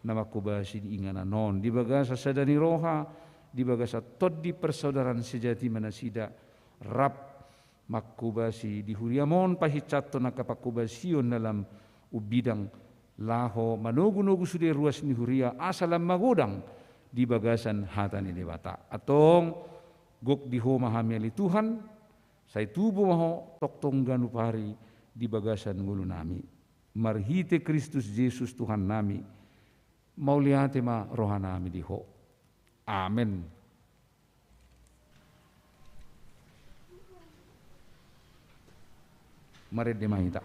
na manghobasi di inganan on, di bagasan sada ni roha, di bagasan tondi persaudaraan sejati ma nasida, rap manghobasi di huriam on pahinsathon angka panghobasion na lam umbidang, laho manogu-nogu sude ruas ni huria asa lam magodang di bagasan hata ni Debata. Antong Gok di Ho ma hami ale Tuhan, sai tubu ma Ho tongtong ganup ari di bagasan ngolunami. Marhite Kristus Jesus Tuhannami, mauliate ma rohanami di Ho. Amen. Marende ma hita.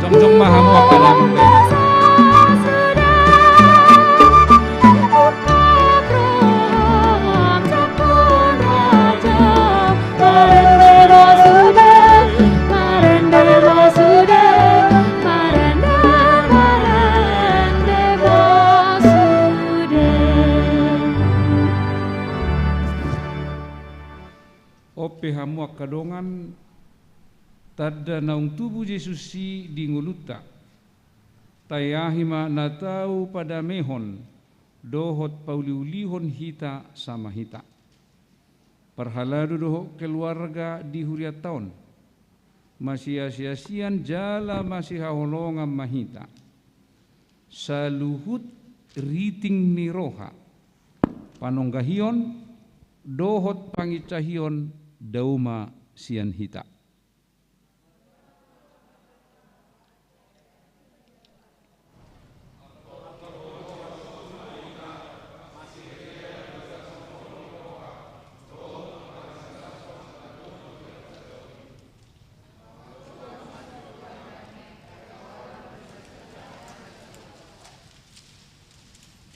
Jongjong ma hamu angka dongan. On pe hamu angka dongan, tanda naung tubu Jesus i di ngolunta. Taeahi ma na tau padamehon dohot pauliulihon hita sama hita. Parhalado dohot keluarga di hurianta on. Masiasiasian jala masihaholongan ma hita. Saluhut riting ni roha, panonggahion dohot panginsahion dao ma sian hita.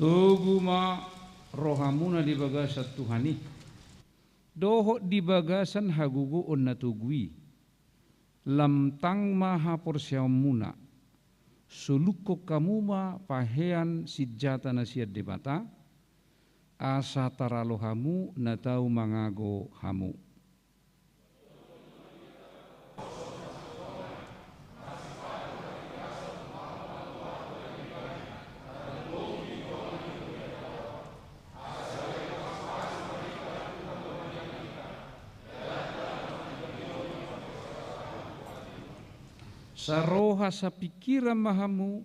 Togu ma rohamuna di bagasan Tuhan i, dohot di bagasan hagogoon na togu i. Lam tang ma haporseaonmuna, solukhon hamu ma pahean sinjata na sian Debata, asa taralo hamu na tau mangago hamu. Saroha sapingkiran ma hamu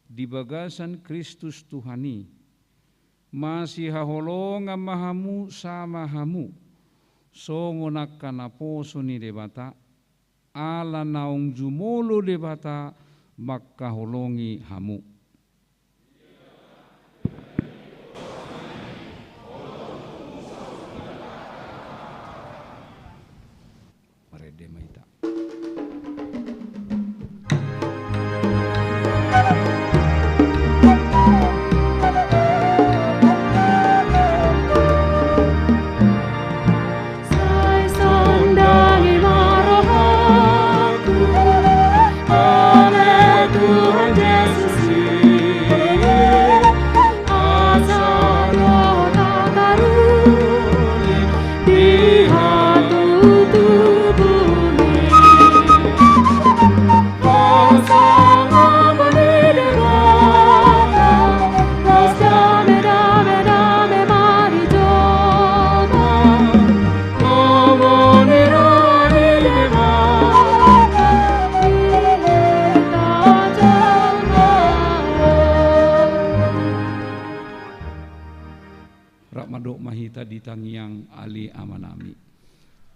di bagasan Kristus Tuhan i. Masihaholongan ma hamu sama hamu, songon angka naposo ni Debata, ala naung jumolo Debata mangkaholongi hamu. Marende ma hita. Sai sondangi ma rohangku, ale Tuhan Jesus i, asa rohanta taruli di hatutubumi. Rap mandok ma hita di tangiang Ale Amanami.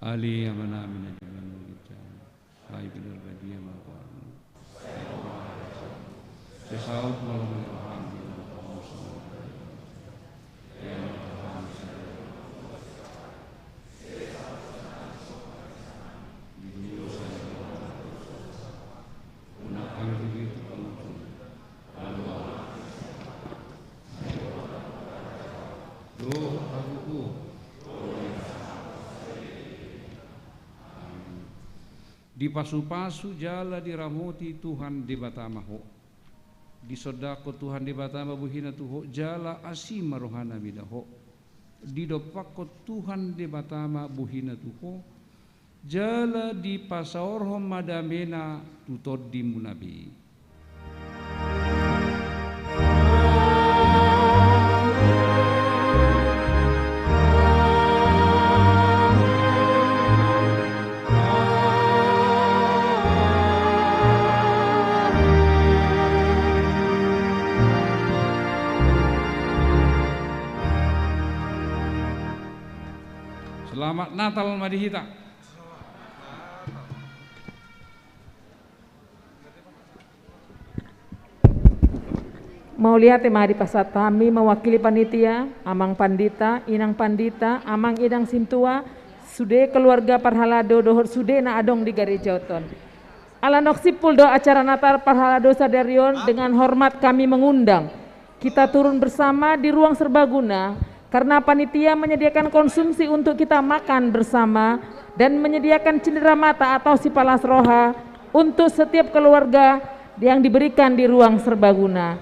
Ale Amanami na di banua ginjang. Sai pinarbadia ma goarmu. Sai saut ma lomo ni roham. Dipasupasu jala diramoti Tuhan Debata ma ho. Disondangkon Tuhan Debata ma bohina tu ho, jala asi ma rohana mida ho. Didompakkon Tuhan Debata ma bohina tu ho, jala dipasaorhon ma damena tu tondimuna be. Selamat Natal ma di hita. Mauliate ma dipasahat hami mewakili panitia, Amang Pandita, Inang Pandita, Amang Inang Sintua, sude keluarga parhalado dohot sude na adong di gareja on. Ala naung simpul do acara Natal parhalado sadari on, dengan hormat kami mengundang kita turun bersama di ruang serbaguna, karena panitia menyediakan konsumsi untuk kita makan bersama dan menyediakan cenderamata atau sipalas roha untuk setiap keluarga yang diberikan di ruang serbaguna.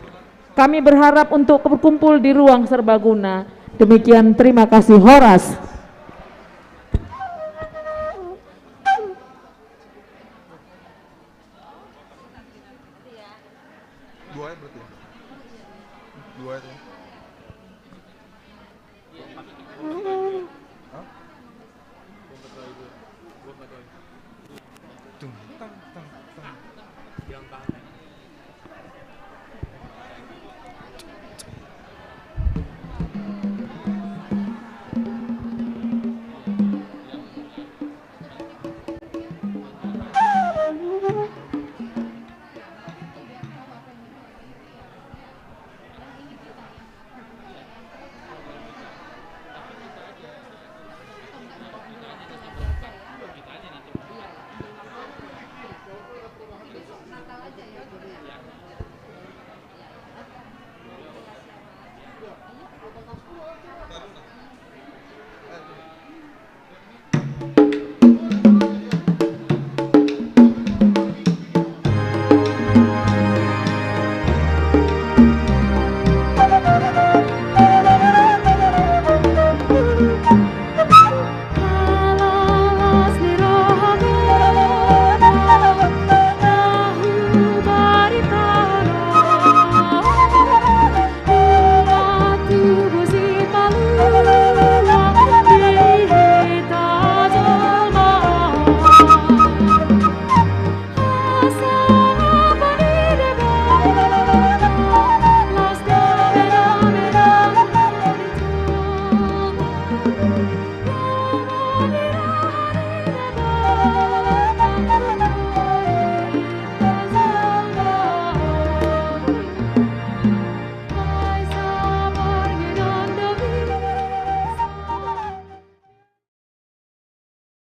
Kami berharap untuk berkumpul di ruang serbaguna. Demikian, terima kasih. Horas. Dua ya berarti ya? Dua itu ya? Hah? Tuh, kan